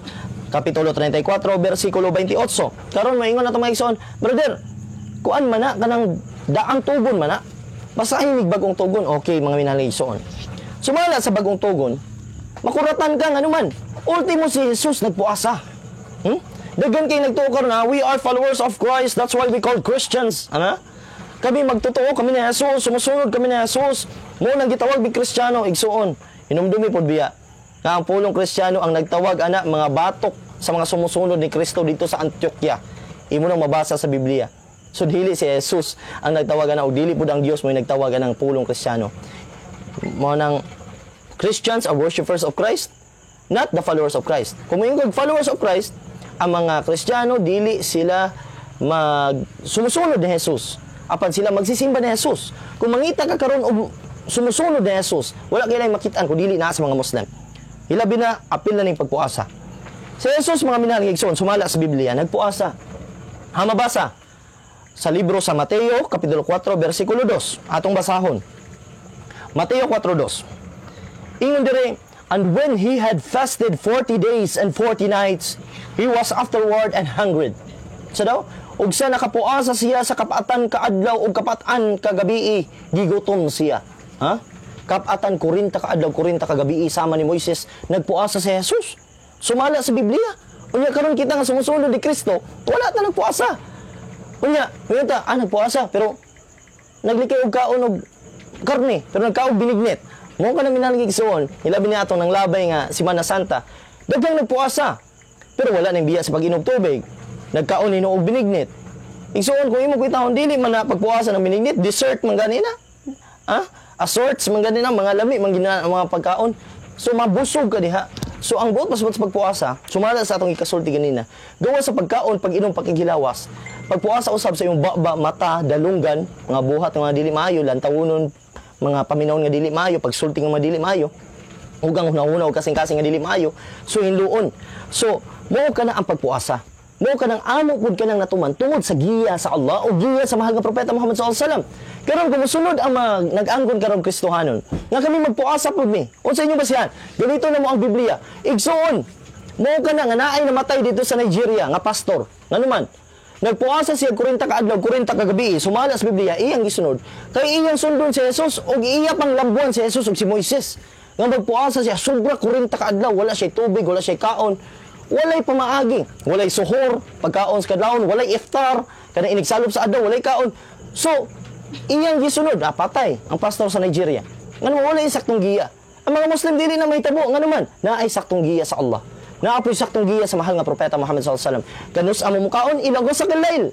kapitulo 34 bersikulo 28. Karon maingon na to, mga igsoon, "Brother, kuan man na kanang daang tugon man na. Basahin mig bagong tugon." Okay, mga minahal nga igsoon. Sumala sa bagong tugon, makuratan ka nga man. Ultimo si Jesus nagpuasa. Daghan kay nagtuo karon na we are followers of Christ, that's why we called Christians. Ana? Kami magtotoo kami ni Jesus, sumusunod kami ni Jesus. Mo nang gitawag mig Kristiyano, igsuon. Hinumdumi pod biya nga ang pulong Kristiyano, ang nagtawag ana mga batok sa mga sumusunod ni Kristo dito sa Antioquia. Imo nang mabasa sa Biblia. So dili si Jesus ang nagtawag ana og dili pud ang Dios mo nagtawag anang pulong Kristiyano. Mo nang Christians are worshipers of Christ, not the followers of Christ. Kung moingon followers of Christ, ang mga Kristiyano dili sila mag sumusunod ni Jesus. Apan sila magsisimba ni Jesus. Kung mangita ka karon og sumusunod ni Jesus, wala kay makit-an kung dili na sa mga Muslim. Hilabi na apil na ning pagpuasa. Si Jesus, mga minahal nga igsoon, sumala sa Biblia, nagpuasa. Ha, mabasa sa libro sa Mateo, Kapitulo 4, versikulo 2. Atong basahon. Mateo 4.2. Ingon dire, "And when he had fasted 40 days and 40 nights, he was afterward and hungered." Sa daw, ug sa nakapuasa siya sa kapatan ka adlaw ug kapatan ka gabii, gigutom siya. Ha? Kapatan 40 ka adlaw, 40 ka gabii, sama ni Moises, nagpuasa si Jesus. Sumala sa Biblia. Unya karon kita nga sumusunod ni Kristo, wala ta nagpuasa. Unya, ngayon ta, nagpuasa, pero naglikay og kaon og karne, pero nagkaog binignit. Mo ka na, minahal nga igsoon, hilabi ni atong nang labay nga Simana Santa. Daghang nagpuasa, pero wala nang biya sa pag-inom tubig. Nagkaon ni og binignit. Igsoon, kung imo kitahon, dili man na pagpuasa ng binignit, dessert man gani na. Ha? Assorts man gani na, mga lami man gina mga pagkaon. So mabusog ka diha. So ang buot pasabot sa pagpuasa, sumala sa atong ikasulti ganina, gawa sa pagkaon, pag-inom, pakighilawas. Pagpuasa usab sa imong baba, mata, dalunggan, mga buhat nga mga dili maayo, lantawunon, mga paminawon nga dili maayo, pagsulti nga mga dili maayo, ug ang hunahuna ug kasing-kasing nga dili maayo, so hinluon. So mao ka na ang pagpuasa. Mao ka nang amo pud ka nang natuman tungod sa giya sa Allah o giya sa mahal nga propeta Muhammad sallallahu alaihi wasallam. Karon kung musunod ang mga nag-angkon karon Kristohanon, nga kami magpuasa pud mi. Unsa inyo basihan? Ganito na mo ang Biblia. Igsoon, mao ka na nga naay namatay dito sa Nigeria nga pastor. Ngano man? Nagpuasa siya 40 ka adlaw, 40 ka gabi, sumala sa Biblia, iyang gisunod. Kay iyang sundon si Jesus ug iya pang lambuan si Jesus ug si Moises. Nga magpuasa siya sobra 40 ka adlaw, wala siya tubig, wala siya kaon. Walay pamaagi, walay suhor, pagkaon sa kadlawon, walay iftar, kanang inigsalop sa adlaw, walay kaon. So, iyang gisunod, patay ang pastor sa Nigeria. Ngano, walay saktong giya. Ang mga Muslim dili na mahitabo, ngano man, naay saktong giya sa Allah. Naapoy saktong giya sa mahal nga propeta Muhammad sallallahu alaihi wasallam. Kanus ang mukaon ila ghasaqil lail.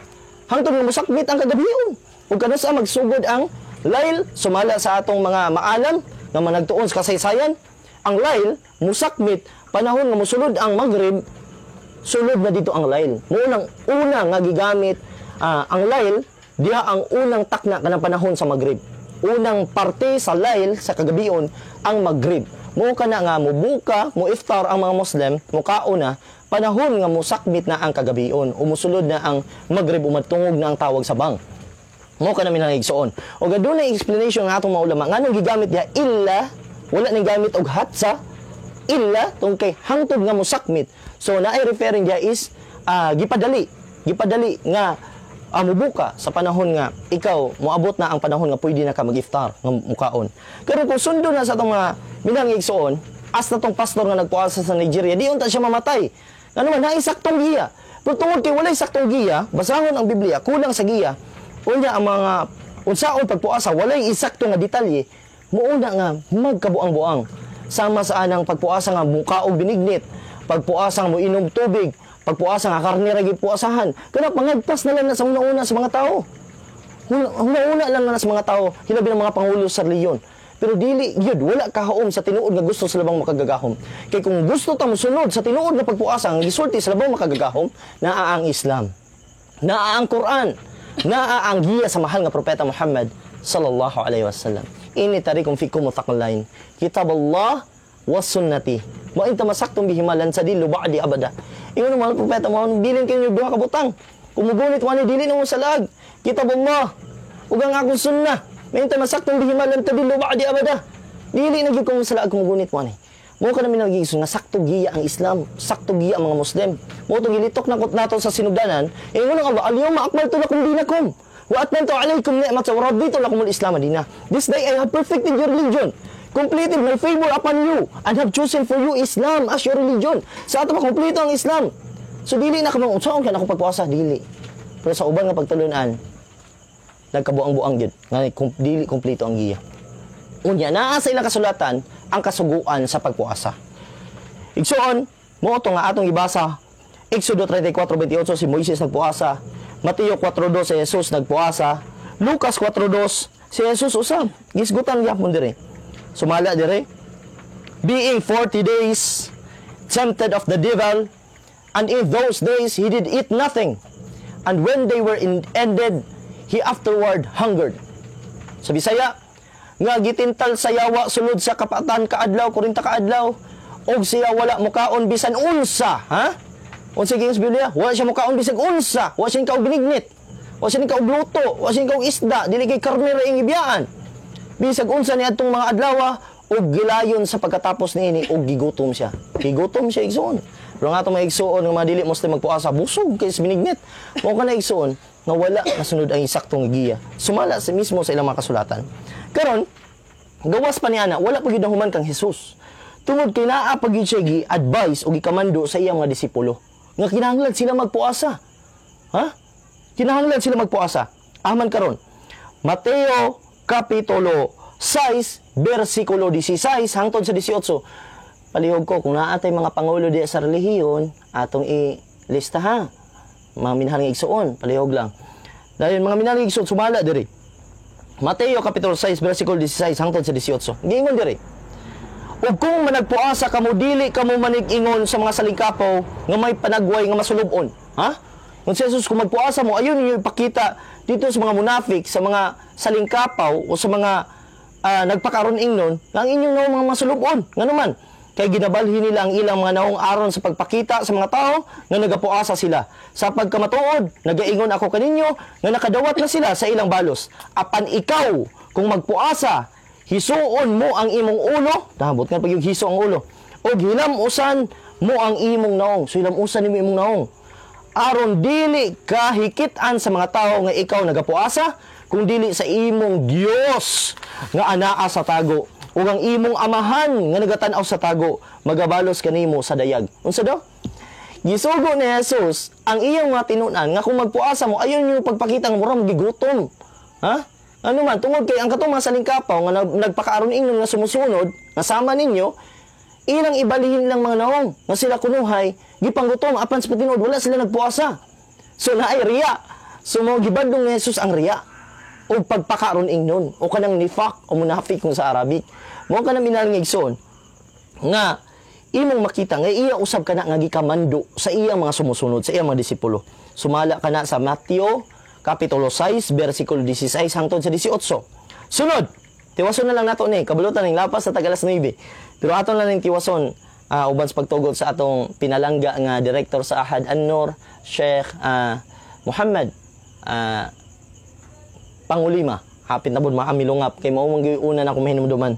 Hangtod nga mosakbit ang kagabion. Ug kanus ang magsugod ang lail, sumala sa atong mga maalam nga managtuon sa kasaysayan, ang lail musakmit panahon nga mosulod ang Maghrib, sulod na dito ang lail. Mo una nga gigamit ang lail diha, ang unang takna kanang panahon sa Maghrib. Unang parte sa lail sa kagabion ang Maghrib. Mo kana nga mubuka, mo iftar ang mga Muslim, mukaon na panahon nga mosakbit na ang kagabion o musulod na ang Maghrib o matungog na ang tawag sa bang. Mo kana, minahal igsoon. O adunay explanation nga atong mga ulama nganong gigamit diha illa, wala ning gamit og hatsa illa tung kay hangtod nga mosakmit. So naay referring diha is gipadali, gipadali nga mubuka sa panahon nga ikaw moabot na ang panahon nga pwede na ka mag-iftar nga mukaon. Pero kung sundo na sa atong mga minahal nga igsoon, hasta tong pastor nga nagpuasa sa Nigeria, di unta siya mamatay. Ngano man, naay saktong giya. Pero tungod kay walay saktong giya, basahon ang Biblia, kulang sa giya. Unya ang mga unsaon pagpuasa, walay isakto nga detalye, muuna nga magkabuang-buang. Sama sa anang pagpuasa nga mukaog binignit, pagpuasa nga moinom tubig, pagpuasa nga karne ra gipuasahan. Kana pangagpas na lang na sa una-una sa mga tao. Una-una lang na sa mga tao, hilabi ng mga pangulo sa reliyon. Pero dili gyud, wala kahaom sa tinuod nga gusto sa labang makagagahom. Kay kung gusto ta mosunod sa tinuod nga pagpuasa nga gisulti sa labang makagagahom, naa ang Islam. Naa ang Quran. Naa ang giya sa mahal nga propeta Muhammad sallallahu alaihi wasallam. Inni tarikum fikum thaqalain. Kitab Allah wa sunnati. Wa in tamassaktum bihima lan tadillu ba'di abada. Ingon ang mahal propeta Muhammad, bilin kayo duha ka butang. Kung mugunit wani, dili na mo salag. Kitab Allah ug ang akong sunnah. Ma in tamassaktum bihima lan tadillu ba'di abada. Dili na gyud ko mosalag kung mugunit wani. Mo ka namin nagiging nga sakto giya ang Islam, sakto giya ang mga Muslim. Mo to gilitok na nato sa sinugdanan, ingon ang Allah, "Al-yawma akmaltu lakum dinakum wa atmamtu alaykum ni'mati wa raditu lakumul Islam dina." This day I have perfected your religion, completed my favor upon you, and have chosen for you Islam as your religion. Sa ato makompleto ang Islam. So dili na ka mga unsaon ka na akong pagpuasa, dili. Pero sa uban nga pagtulunan, nagkabuang-buang gyud nga dili kompleto ang giya. Unya naa sa ilang kasulatan ang kasuguan sa pagpuasa. Igsoon, mo to nga atong ibasa Exodo 34:28, si Moises nagpuasa, Mateo 4:2, si Jesus nagpuasa, Lucas 4:2, si Jesus usab gisgutan gyapon dire. Sumala dire, "Being 40 days tempted of the devil, and in those days he did eat nothing, and when they were ended, he afterward hungered." Sa Bisaya, nga gitintal sa yawa sulod sa kapatan kaadlaw, 40 kaadlaw, Og siya wala mukaon bisan unsa, ha? Unsa giingon sa Biblia? Wala siya mukaon bisag unsa, wala siya kaog binignit. Wala siya kaog luto, wala siya kaog isda, dili kay karne ra iyang gibiyaan. Bisag unsa ni adtong mga adlaw ug gilayon sa pagkatapos niini og gigutom siya. Gigutom siya, igsuon. Pero nga itong mga igsuon nga mga dili Muslim magpuasa, busog kay sa binignit. Mao kana, igsuon, nga wala nasunod ang isaktong giya. Sumala sa mismo sa ilang mga kasulatan. Karon, gawas pa ni ana, wala pa gyud nahuman kang Jesus. Tungod kay naa pa gyud siya gi-advise o gikamando sa iyang mga disipulo nga kinahanglan sila magpuasa. Ha? Kinahanglan sila magpuasa. Aman karon. Mateo kapitulo 6 bersikulo 16 hangtod sa 18. Palihog ko kung naa tay mga pangulo diya sa relihiyon, atong i-lista ha. Mga minahal nga igsuon, palihog lang. Dahil mga minahal nga igsuon, sumala diri. Mateo kapitulo 6 bersikulo 16 hangtod sa 18. Giingon diri. "Ug kung managpuasa kamo, dili kamo manig-ingon sa mga salingkapaw nga may panagway nga masulub-on." Ha? Kung si Jesus, kung magpuasa mo, ayun ninyo ipakita dito sa mga munafik, sa mga salingkapaw o sa mga nagpakaron ingnon, nga ang inyong naong mga masulub-on. Ngano man? Kay ginabalhin nila ang ilang mga naong aron sa pagpakita sa mga tao nga nagapuasa sila. Sa pagkamatuod, nagaingon ako kaninyo nga nakadawat na sila sa ilang balos. Apan ikaw, kung magpuasa, hisuon mo ang imong ulo, nabot nga pag yung hiso ang ulo, og hilam-usan mo ang imong naong. So hilam-usan nimo imong naong. Aron dili ka hikit-an sa mga tao nga ikaw nagapuasa, kung dili sa imong Dios nga anaa sa tago. Ug ang imong amahan nga nagatan-aw sa tago, magabalos kanimo sa dayag. Unsa daw? Gisugo ni Jesus ang iyang mga tinunan nga kung magpuasa mo, ayun yung pagpakita nga mura gigutom. Ha? Ano man, tungod kay ang katong mga salingkapaw nga nagpakaaron ingnon nga sumusunod, nga sama ninyo, ilang ibalihin lang mga naong nga sila kunuhay gipanggutom, apan sa tinuod wala sila nagpuasa. So naay riya. So mo gibadlong ni Jesus ang riya o pagpakaron ingnon o kanang nifaq o munafik kung sa Arabic. Mo kanang minahal nga igsoon nga imong makita nga iya usab kana nga gikamando sa iyang mga sumusunod, sa iyang mga disipulo. Sumala kana sa Mateo kapitulo 6 bersikulo 16 hangtod sa 18. Sunod, tiwason na lang nato ni kabalutan ning lapas sa tag alas 9. Pero aton lang ning tiwason uban sa pagtugot sa atong pinalangga nga direktor sa Ahad An-Nur, Sheikh Muhammad Pangulima. Hapit na pud maamilungap kay mao man gyud una na akong mahinumduman.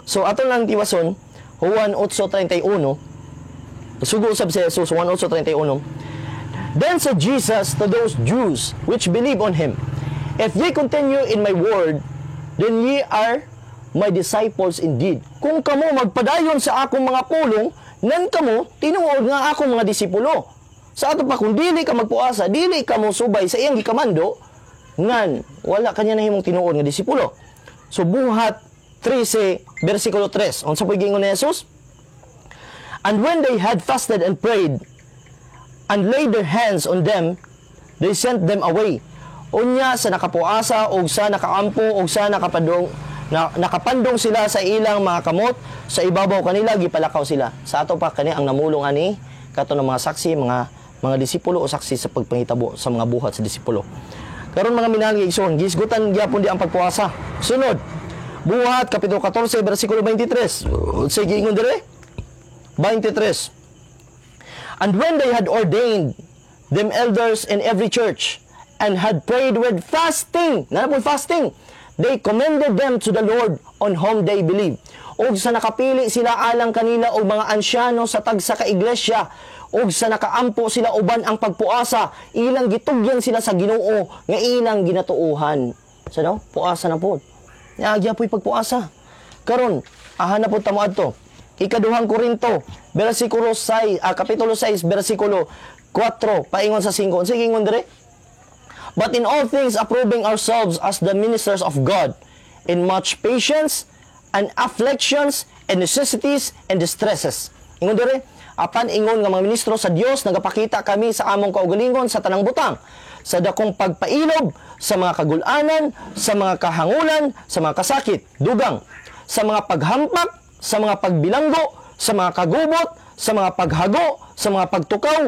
So aton lang tiwason Juan 8:31. Sugo usab si Jesus, Juan 8:31. Then said Jesus to those Jews which believe on him, "If ye continue in my word, then ye are my disciples indeed." Kung kamo magpadayon sa akong mga pulong, nan kamo tinuod nga akong mga disipulo. Sa ato pa, kung dili ka magpuasa, dili ka mo subay sa iyang gikamando, ngan wala kanya nahimong tinuod nga disipulo. So Buhat 13 versikulo 3. Unsa po'y giingon ni Jesus? "And when they had fasted and prayed and laid their hands on them, they sent them away." Unya sa nakapuasa og sa nakaampo og sa nakapadong na, nakapandong sila sa ilang mga kamot sa ibabaw kanila, gipalakaw sila. Sa ato pa, kani ang namulong ani kato ng mga saksi, mga disipulo o saksi sa pagpangitabo sa mga buhat sa disipulo. Karon, mga minahal nga igsoon, gisgutan gyapon di ang pagpuasa. Sunod, Buhat kapitulo 14 bersikulo 23. Sige, ingon dire? 23. "And when they had ordained them elders in every church and had prayed with fasting," na po fasting, "they commended them to the Lord on whom they believed." Og sa nakapili sila alang kanila og mga ansyano sa tagsa ka iglesia, og sa nakaampo sila uban ang pagpuasa, ilang gitugyan sila sa Ginoo nga ilang ginatuohan. Sa no? Puasa na po. Naagya po'y pagpuasa. Karon, aha na po tamo adto. Ikaduhang Korinto, versikulo 6, kapitulo 6, versikulo 4, paingon sa 5. Unsa ingon dire? "But in all things approving ourselves as the ministers of God, in much patience and afflictions and necessities and distresses." Ingon dire, apan ingon nga mga ministro sa Dios, nagapakita kami sa among kaugalingon sa tanang butang, sa dakong pagpailob, sa mga kagulanan, sa mga kahangulan, sa mga kasakit, dugang, sa mga paghampak, sa mga pagbilanggo, sa mga kagubot, sa mga paghago, sa mga pagtukaw,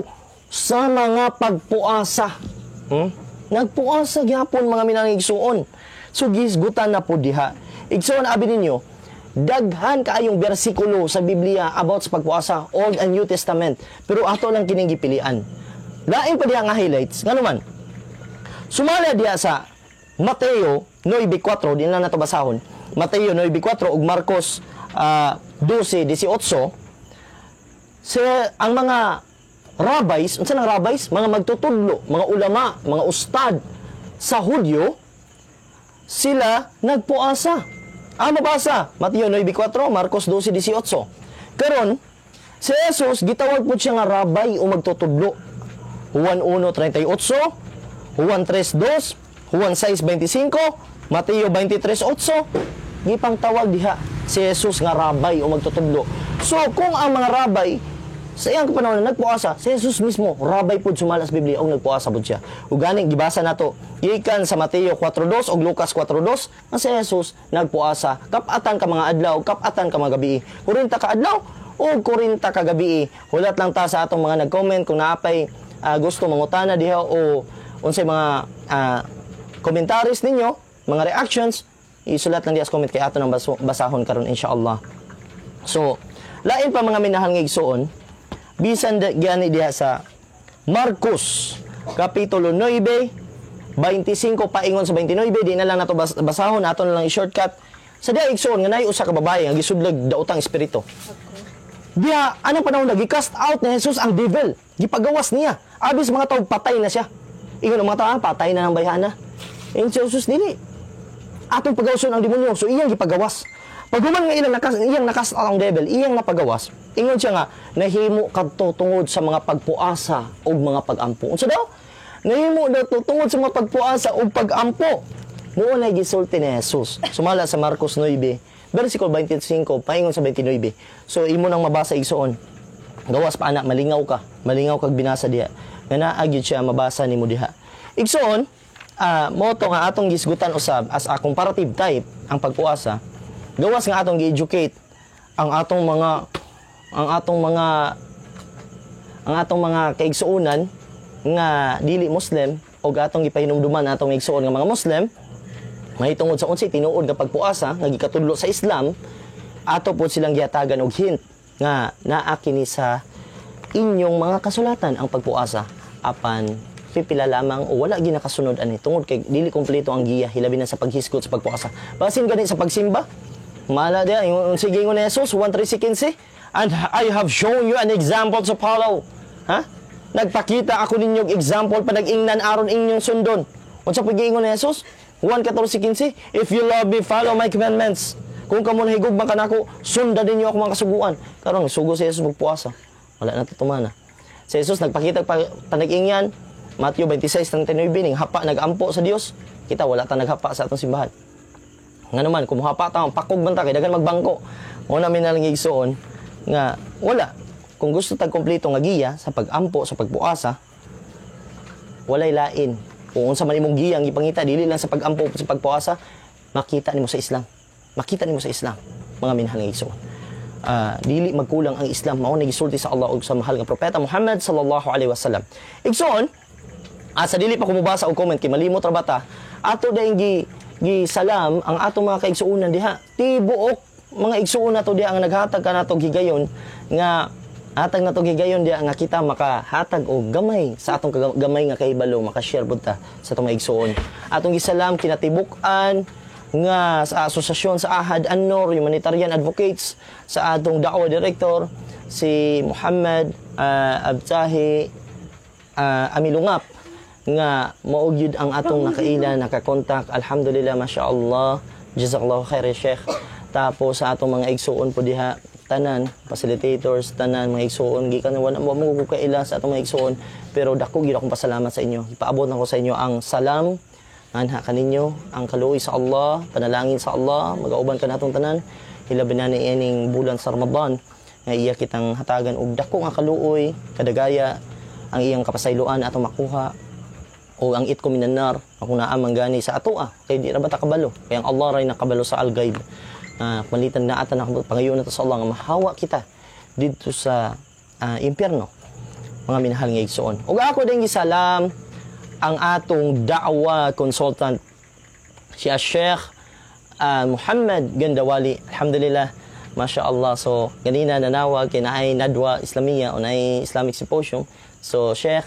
sa mga pagpuasa. Nagpuasa gyapon, mga minangigsuon. So gisgutan na po diha. Igsuon, abi ninyo, Daghan kaayong bersikulo sa Biblia about sa pagpuasa, Old and New Testament. Pero ato lang kining gipilian. Lain pa diha nga highlights, ngano man? Sumala diha sa Mateo 9:4, di na nato basahon. Mateo 9:4 ug Marcos 12:18, sa ang mga rabbis, unsa nang rabbis? Mga magtutudlo, mga ulama, mga ustad sa Hudyo, sila nagpuasa. Ah, mabasa. Mateo 9:4, Marcos 12:18. Karon, si Jesus gitawag po siya nga rabbi o magtutudlo. Juan 1:38, Juan 3:2, Juan 6:25, Mateo 23:8, gipang tawag diha si Jesus nga rabbi o magtutudlo. So, kung ang mga rabbi sa iyang kapanahon na nagpuasa, si Jesus mismo, rabbi pud sumala sa Biblia og nagpuasa pud siya. Ug gani gibasa nato gikan sa Mateo 4:2 ug Lucas 4:2 nga si Jesus nagpuasa kap-atan ka mga adlaw, kap-atan ka mga gabi. 40 ka adlaw ug 40 ka gabi. Hulat lang ta sa atong mga nag-comment kung naapay gusto mangutana diha o unsay mga commentaries ninyo, mga reactions, isulat lang diha sa comment kay ato nang basahon karon, inshallah. So, lain pa, mga minahal nga igsuon, bisan gani diha sa Marcos kapitulo 9, 25 paingon sa 29, di na lang nato basahon, ato na lang i-shortcut. Sa diha, igsuon, nga naay usa ka babae nga gisudlag daotang espiritu. Diha, anong panahon na gi-cast out ni Jesus ang devil. Gipagawas niya. Abis mga tao, patay na siya. Ingon ang mga tao, "Ah, patay na ng bayhana." Ingon si Jesus, "Dili. Atong pagawson ang demonyo." So iyang gipagawas. Pag human nga iyang na-cast out ang devil, iyang napagawas. Ingon siya nga, nahimo kadto tungod sa mga pagpuasa ug mga pagampo. Unsa daw? Nahimo daw to tungod sa mga pagpuasa ug pagampo. Mao na gisulti ni Jesus. Sumala sa Marcos 9, versikulo 25, paingon sa 29. So imo nang mabasa, igsuon. Gawas pa ana, malingaw ka. Malingaw kag binasa diha. Nga naa gyud siya mabasa nimo diha. Igsuon, mo to nga atong gisgutan usab as a comparative type ang pagpuasa. Gawas nga atong gi-educate ang atong mga kaigsuonan nga dili Muslim o atong gipahinumduman atong igsuon nga mga Muslim mahitungod sa unsay tinuod nga pagpuasa nga gikatudlo sa Islam, ato pod silang gihatagan og hint nga naa kini sa inyong mga kasulatan ang pagpuasa, apan pipila lamang o wala ginakasunod ani tungod kay dili kompleto ang giya, hilabi na sa paghisgot sa pagpuasa. Basin gani sa pagsimba, mala diya ingon, sige, ingon ni Jesus 1:13, "And I have shown you an example to follow." Ha, nagpakita ako ninyo og example panag-ingnan aron inyong sundon. Unsa pud giingon ni Jesus 1:14:15? "If you love me, follow my commandments." Kung kamo nahigugma kanako, sundan ninyo ako mga kasuguan. Karon sugo si Jesus magpuasa, wala na tutumana. Si Jesus nagpakita pa panag-ingyan, Matthew 26:39, ning hapa nagampo sa Dios. Kita wala ta naghapa sa atong simbahan. Nga naman, kung muhapa ta, pakog man ta, kay daghan magbangko. Mo na lang igsuon nga wala. Kung gusto tag kompleto nga giya sa pag-ampo, sa pagpuasa, walay lain. Kung unsa man imong giya ang gipangita, dili lang sa pag-ampo, sa pagpuasa, makita nimo sa Islam. Makita nimo sa Islam, mga minahal nga igsuon. Dili magkulang ang Islam, mao na gisulti sa Allah ug sa mahal nga propeta Muhammad sallallahu alaihi wasallam. Igsuon, sa dili pa ko mobasa og comment kay malimot ra bata, ato dayong gi salam ang atong mga kaigsuonan diha. Tibuok mga igsuon nato diha ang naghatag kanato higayon nga hatag nato higayon diha nga kita makahatag og gamay sa atong gamay nga kahibalo, maka-share pud ta sa atong mga igsuon. Atong gisalam kinatibuk-an nga sa asosasyon sa Ahad An-Nur Humanitarian Advocates, sa atong Da'wa Director si Muhammad Abtahi Amilungap nga mao gyud ang atong nakaila nakakontak. Alhamdulillah, masya-Allah, jazakallahu khair ya Sheikh. Tapos sa atong mga igsuon po diha tanan, facilitators, tanan mga igsuon, gikan wala mo mo kaila sa atong mga igsuon, pero dako gyud akong pasalamat sa inyo. Ipaabot nako sa inyo ang salam anha kaninyo, ang kaluoy sa Allah, panalangin sa Allah magauban kanatong tanan, hilabi na ni ining bulan sa Ramadan nga iya kitang hatagan og dako nga kaluoy, kadagaya ang iyang kapasayloan atong makuha o ang itko minan nar ako naa man gani sa atoa kay di ra ba ta kabalo, kay ang Allah ray nakabalo sa al-ghaib. Malitan na ata na pangayo na to sa Allah nga mahawa kita didto sa impyerno, mga minahal nga igsuon. Ug ako din gisalam ang atong da'wa consultant, si Sheikh Muhammad Gandawali. Alhamdulillah. Masya Allah. So, ganina nanawag kay naay Nadwa Islamia o naay Islamic Symposium. So, Sheikh,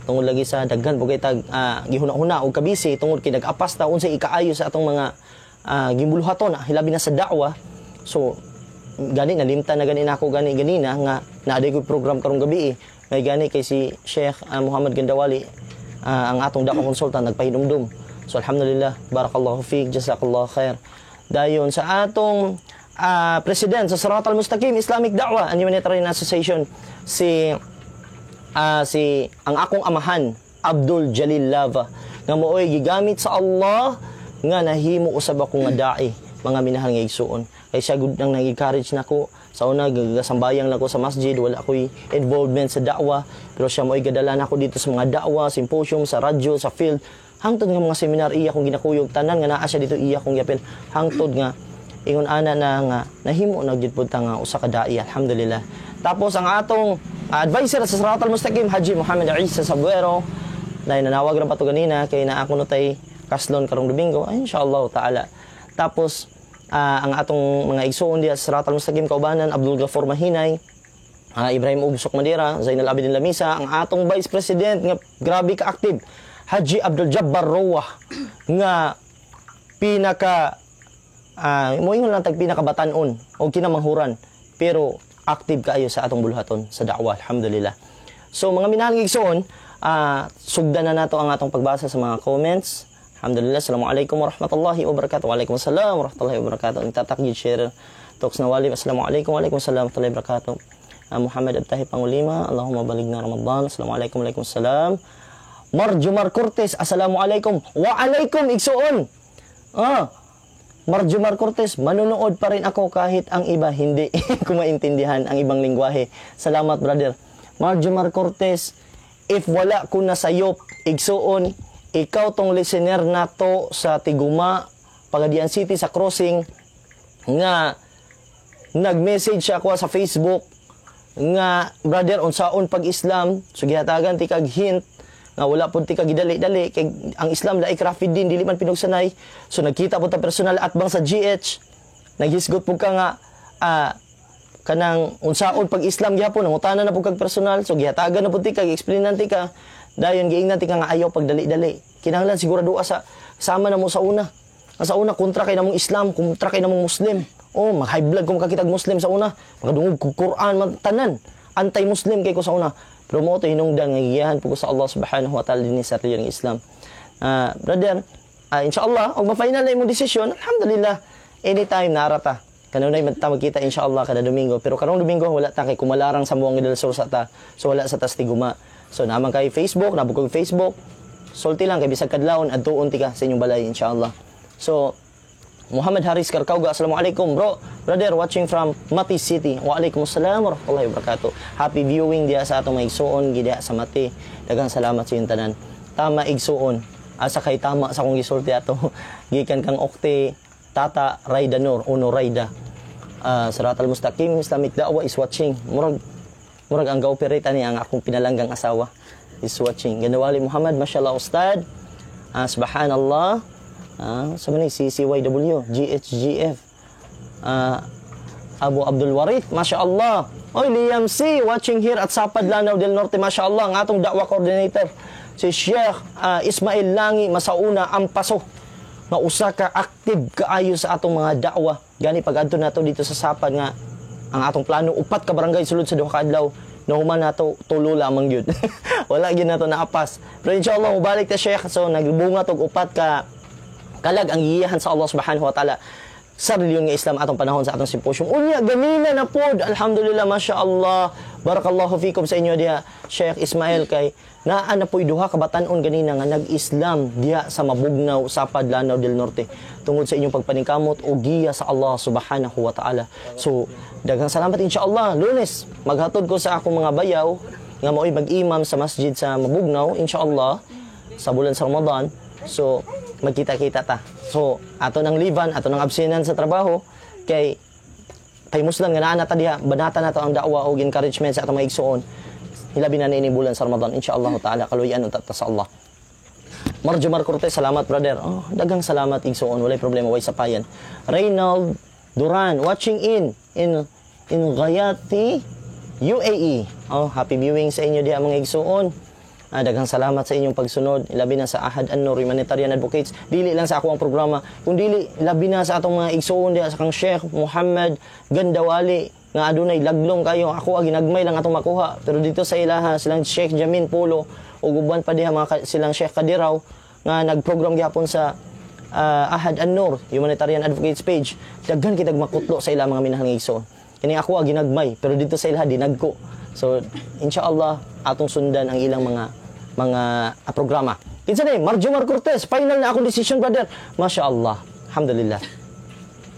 tungod lagi sa daghan po kay tag gihuna-huna og kabisi tungod kay nag-apas ta unsay ikaayo sa atong mga gimbuluhaton, hilabi na sa da'wa. So, gani nalimtan na gani nako gani ganina nga naa ko program karong gabi eh. May gani kay si Sheikh Muhammad Gandawali, ang atong da'wa consultant, nagpahinumdum. So alhamdulillah, barakallahu fiik, jazakallahu khair. Dayon sa atong president sa Sirat al-Mustaqim Islamic Da'wah and Humanitarian Association, si ang akong amahan, Abdul Jalil Lava, nga mooy gigamit sa Allah nga nahimo usab ako nga dai, mga minahal nga igsuon, kay siya gud ang nag-encourage nako. Sa una gagasambayang lang ko sa masjid, wala ko'y involvement sa da'wa, pero siya mo'y gadala nako dito sa mga da'wa symposium, sa radyo, sa field, hangtod nga mga seminar iya kong ginakuyog tanan nga naa siya dito, iya kong yapil, hangtod nga ingon ana na nga nahimo na gyud pud ta nga usa ka dai, alhamdulillah. Tapos ang atong advisor sa Sirat al-Mustaqim, Haji Muhammad Isa Sabuero, na nanawag ra pa to ganina kay naa kuno tay kaslon karong Domingo, ay, inshallah taala. Tapos ang atong mga igsuon diya sa Sirat al-Mustaqim kaubanan, Abdul Gafur Mahinay, Ibrahim Ubsok Madera, Zainal Abidin Lamisa, ang atong Vice President nga grabe ka active, Haji Abdul Jabbar Rowa, nga pinaka moingon lang tag pinakabatanon o kinamanghuran pero active kaayo sa atong buluhaton sa da'wa, alhamdulillah. So mga minahal nga igsoon, sugdan na nato ang atong pagbasa sa mga comments. Alhamdulillah. Assalamualaikum warahmatullahi wabarakatuh. Waalaikumsalam warahmatullahi wabarakatuh. Nagtatak gyud share talks na wali. Assalamualaikum. Waalaikumsalam warahmatullahi wabarakatuh. Muhammad Abtahi Pangulima, Allahumma balighna Ramadan. Assalamualaikum. Waalaikumsalam. Marjumar Cortez, assalamualaikum. Waalaikum, igsuon. Marjumar Cortez, manunood pa rin ako kahit ang iba hindi ko maintindihan ang ibang lingwahe. Salamat, brother. Marjumar Cortez, if wala ko nasayop, igsuon, ikaw tong listener nato sa Tiguma, Pagadian City, sa crossing, nga nag-message siya ako sa Facebook nga, "Brother, unsaon pag-Islam?" So gihatagan ti kag hint nga wala pud ti kag gidali-dali kay ang Islam laik rapid din, dili man pinugsanay. So nagkita pud ta personal at bang sa GH, naghisgot pud ka nga kanang unsaon pag-Islam gyapon, nangutana na pud kag personal. So gihatagan na pud ti kag explainan ti ka. Dayon giingnan ti ka nga ayaw pagdali-dali, kinahanglan sigurado sa sama na mo sa una. Ang sa una, kontra kay namong Islam, kontra kay namong Muslim. Oh, mag high blood ko makakitag Muslim sa una. Makadungog kog Quran man tanan. Anti-Muslim kay ko sa una. Pero mo to hinungdan nga giyahan po ko sa Allah subhanahu wa ta'ala dinhi sa relihiyon ng Islam. Brother, inshallah, og ma-final na imong desisyon, alhamdulillah, anytime nara ta. Kanunay man ta magkita inshallah kada Domingo. Pero karong Domingo wala ta kay kumalarang sa Zamboanga del Sur sa ta. So wala sa tas Tiguma. So naman kay Facebook, nabukog Facebook. Sulti lang kay bisag kadlawon adtuon ti ka sa inyong balay inshallah. So Muhammad Haris Karkauga, assalamualaikum bro, brother, watching from Mati City. Waalaikumsalam warahmatullahi wabarakatuh. Happy viewing diya sa atong mga igsuon diya sa Mati. Daghang salamat sa inyong tanan. Tama, igsuon. Asa kay tama sa akong gisulti ato. Gikan kang Okte Tata Raida Nur, Uno Raida. Sirat al-Mustaqim Islamic Da'wah is watching. Murag murag ang ga-operate ani ang akong pinalanggang asawa is watching. Ganawali Muhammad, mashallah ustad. Subhanallah. Sa man ni CCYW, GHGF. Abu Abdul Warith, Masya Allah. Oy, Liam C, watching here at Sapad, Lanao del Norte, Masya Allah, ang atong da'wa coordinator, si Sheikh Ismail Langi Masauna Ampaso, nga usa ka active kaayo sa atong mga da'wa. Gani pag adto nato dito sa Sapad nga ang atong plano upat ka barangay sulod sa 2 ka adlaw, nahuman nato tulo lamang gyud. Wala gyud nato naapas. Pero inshallah mobalik ta, Sheikh. So nagbunga tog upat ka kalag ang giyahan sa Allah subhanahu wa ta'ala sa relihiyon nga Islam atong panahon sa atong symposium. Unya, ganina na pod. Alhamdulillah, masya Allah. Barakallahu fikum sa inyo diha, Sheikh Ismail, kay naa na po'y duha ka batan-on ganina nga nag-Islam diha sa Mabugnaw, Sapad, Lanao del Norte tungod sa inyong pagpaningkamot o giya sa Allah subhanahu wa ta'ala. So, daghang salamat. Inshallah, Lunes, maghatod ko sa akong mga bayaw nga mao'y mag-imam sa masjid sa Mabugnaw, inshallah, sa bulan sa Ramadan. So, magkita-kita ta. So, ato nang liban, ato nang absenan sa trabaho, kay muslan nga naa na ta diha, banata na to ang da'wa o encouragement sa atong mga igsuon. Hilabi na niini bulan sa Ramadan, inshallah ta'ala, kaluyan unta ta sa Allah. Marjo Mar Cortez, salamat, brother. Oh, daghang salamat, igsuon, walay problema, way sapayan. Reynald Duran, watching in Gayati, UAE. Oh, happy viewing sa inyo diha, mga igsuon. Ah, daghang salamat sa inyong pagsunod, labi na sa Ahad An-Nur Humanitarian Advocates. Dili lang sa ako ang programa, kun dili labi na sa atong mga igsuon diha sa kang Sheikh Muhammad Gandawali nga adunay laglong kayo. Ako ang ginagmay lang atong makuha. Pero dito sa ilaha silang Sheikh Jamin Pulo ug uban pa diha mga silang Sheikh Kadiraw nga nagprogram gihapon sa Ahad An-Nur Humanitarian Advocates page. Daghan kitag makutlo sa ilang, mga minahal nga igsoon. Kini ako ang ginagmay, pero dito sa ilaha dinagko. So inshallah atong sundan ang ilang mga programa. Kinsa ni Marjo Mar Cortez, "Final na akong decision, brother." Masya Allah. Alhamdulillah.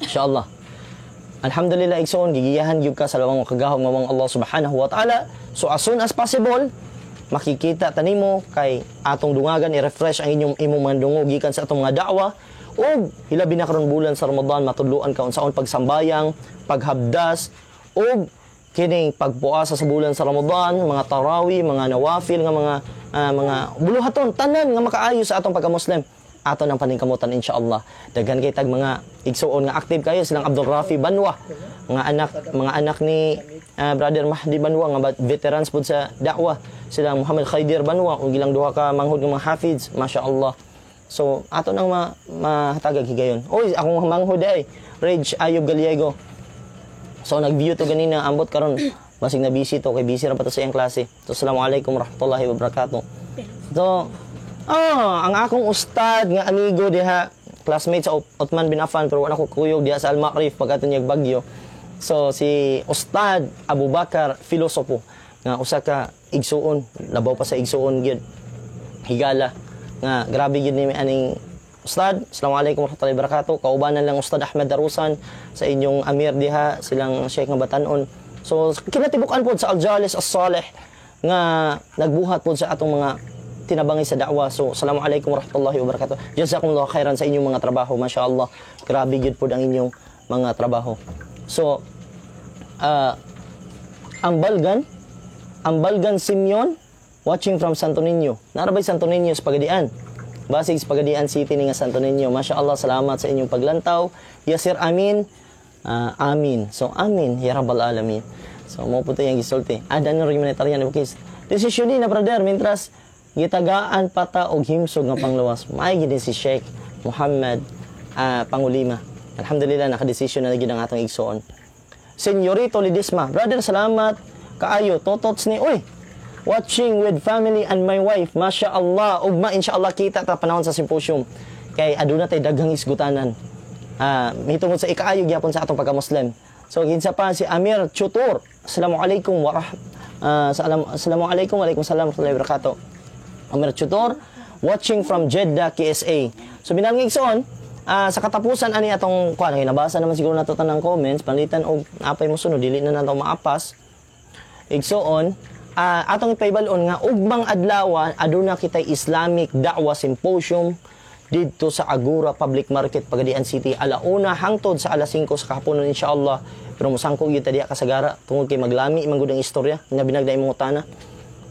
Inshallah. Alhamdulillah, igsoon, gigiyahan gyud ka sa lawang kagahom nga Allah Subhanahu wa Ta'ala. So as soon as possible makikita tanimo kay atong dungagan i-refresh ang inyong imong mga dungog gikan sa atong mga da'wa ug hilabi na karon bulan sa Ramadan, matudloan ka unsaon pagsambayang, paghabdas ug kining pagpuasa sa bulan sa Ramadan, mga tarawi, mga nawafil nga mga buluhaton tanan nga makaayo sa atong pagka-Muslim. Ato ng paningkamutan, inshallah. Daghan kay tag mga igsuon nga active kayo, silang Abdul Rafi Banwa, mga anak ni Brother Mahdi Banwa nga veterans pud sa da'wa. Silang Muhammad Khaidir Banwa ug ilang duha ka manghud nga mga hafiz, masya Allah. So ato nang mahatagag higayon. Oy, akong manghud ay Reg Ayub Gallego. So nag-view to ganina, ambot karon basig na busy to kay busy ra pa to sa iyang klase. So assalamualaikum warahmatullahi wabarakatuh. So ang akong ustad nga amigo diha, classmate sa Uthman bin Affan, pero wala ko kuyog diha sa Al-Ma'rif pagkato niya Bagyo. So si Ustad Abu Bakar Filosopo nga usa ka igsuon, labaw pa sa igsuon gyud. Higala nga grabe gyud ni aning Ustad. Assalamualaikum warahmatullahi wabarakatuh. Kaubanan lang Ustad Ahmed Darusan sa inyong amir diha, silang Sheikh nga batanon. So kinatibuk-an pod sa Al-Jalis As-Salih nga nagbuhat pod sa atong mga tinabangay sa da'wa. So, assalamualaikum warahmatullahi wabarakatuh. Jazakumullahu khairan sa inyong mga trabaho. Masya Allah. Grabe gyud pod ang inyong mga trabaho. So, ang Balgan Simeon, watching from Santo Niño. Narabay Santo Niño sa Pagadian. Basig sa Pagadian City ni nga Santo Niño. Masya Allah, salamat sa inyong paglantaw. Yasir Amin, amin. So, amin, ya Rabbal Alamin. So, mo po ito yung gisulti. Ada na humanitarian advocates. Desisyon ni na, brother, mientras gitagaan pa ta og himsog nga panglawas. May gid si Sheikh Muhammad Pangulima. Alhamdulillah, nakadesisyon na gid ang atong igsoon. Senyorito Lidisma, "Brother, salamat kaayo." Totots ni, uy, watching with family and my wife. Masya Allah, ugma inshallah kita ta panahon sa symposium. Kay aduna tay daghang isgutanan. Mahitungod sa ikaayo gyapon sa atong pagka-Muslim. So kinsa pa, si Amir Chutur. Assalamualaikum salam, assalamualaikum, waalaikumsalam warahmatullahi wabarakatuh. Amir Chutur, watching from Jeddah, KSA. So binangig igsoon, sa katapusan ani atong kuan kay nabasa naman siguro nato tanang comments, panalitan og apay mo sunod, dili na nato maapas. Igsoon, atong ipahibal-on nga ugmang adlaw aduna kitay Islamic Da'wa Symposium didto sa Agora Public Market, Pagadian City, 1:00 hangtod sa 5:00 sa kahaponon, inshallah. Pero mosangko gyud ta diha kasagara tungod kay maglami man gud ang istorya nga binagda imong utana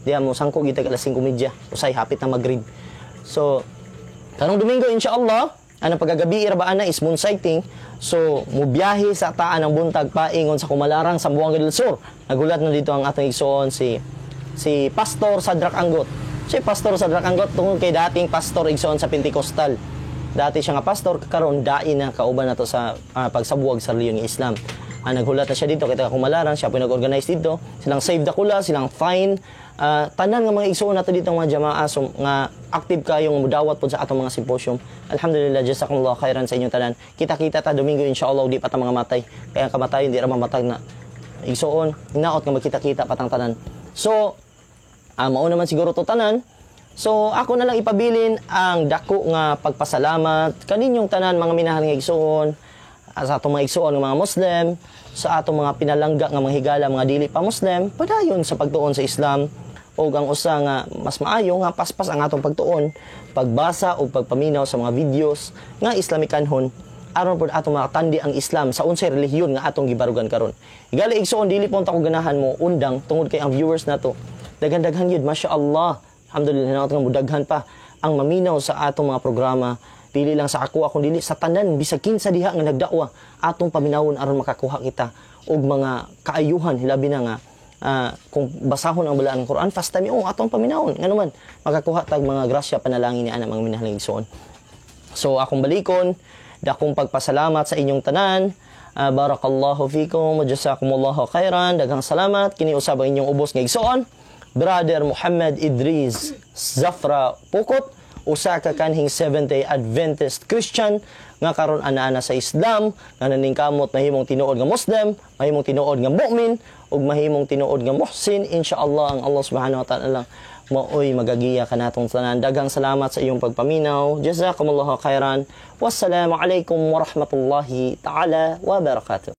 diha. Mosangko gyud ta 5:30, usay hapit na Maghrib. So karong Domingo, inshallah, anang pagkagabi ra ba ana is moon sighting. So mubiyahe sa taan ang buntag paingon sa Kumalarang, Zamboanga del Sur. Nagulat na dito ang atong igsoon si Pastor Sadrak Anggot. Si Pastor Sadrak Anggot, tungod kay dating pastor, igsoon, sa Pentecostal. Dati siya nga pastor, karon dai na kauban nato sa pagsabuwag sa relihiyon ng Islam. Naghulat na siya dito kita Kumalarang, siya po nag-organize dito. Silang Save the Kula, silang Fine, tanan nga mga igsoon nato dito, mga jamaa, so, nga active kayong mudawat pod sa atong mga symposium. Alhamdulillah, jazakumullah khairan sa inyong tanan. Kita-kita ta Domingo, inshallah, di pa ta mga matay. Kaya ang kamatayon di ra mamatag na. Igsoon, hinaot nga magkita-kita patang tanan. So, mao naman siguro to tanan. So, ako na lang ipabilin ang dako nga pagpasalamat kaninyong tanan, mga minahal nga igsoon, sa atong mga igsoon nga mga Muslim, sa atong mga pinalangga nga mga higala, mga dili pa Muslim, padayon sa pagtuon sa Islam o ang usa nga mas maayo nga paspas ang atong pagtuon, pagbasa o pagpaminaw sa mga videos nga Islamikanhon aron pod atong makatandi ang Islam sa unsay relihiyon nga atong gibarugan karon. Higala igsoon, dili po ta ko ganahan mo undang tungod kay ang viewers nato daghan-daghan yun, masya Allah. Alhamdulillah, hinaot nga mudaghan pa. Ang maminaw sa atong mga programa, dili lang sa ako, akong dili sa tanan, bisag kinsa diha nga nagdawa, atong paminawon aron makakuha kita og mga kaayuhan, hilabi na nga kung basahon ang balaan ng Quran, fast time, oh, atong paminawon, ngano man makakuha tag mga grasya, panalangin ni ana, mga minahal nga igsoon. So akong balikon, dakong pagpasalamat sa inyong tanan. Barakallahu fikum wa jazakumullahu khairan. Daghang salamat. Kini usab ang inyong ubos nga igsoon, Brother Muhammad Idris Zafra Pukot, usa ka kanhing Seventh-day Adventist Christian nga karon ana-ana sa Islam, nga naningkamot mahimong tinuod nga Muslim, mahimong tinuod nga mu'min, ug mahimong tinuod nga muhsin, inshallah. Ang Allah Subhanahu wa Ta'ala lang maoy magagiya kanatong tanan. Daghang salamat sa iyong pagpaminaw. Jazakumullahu khairan. Wassalamu alaikum warahmatullahi ta'ala wabarakatuh.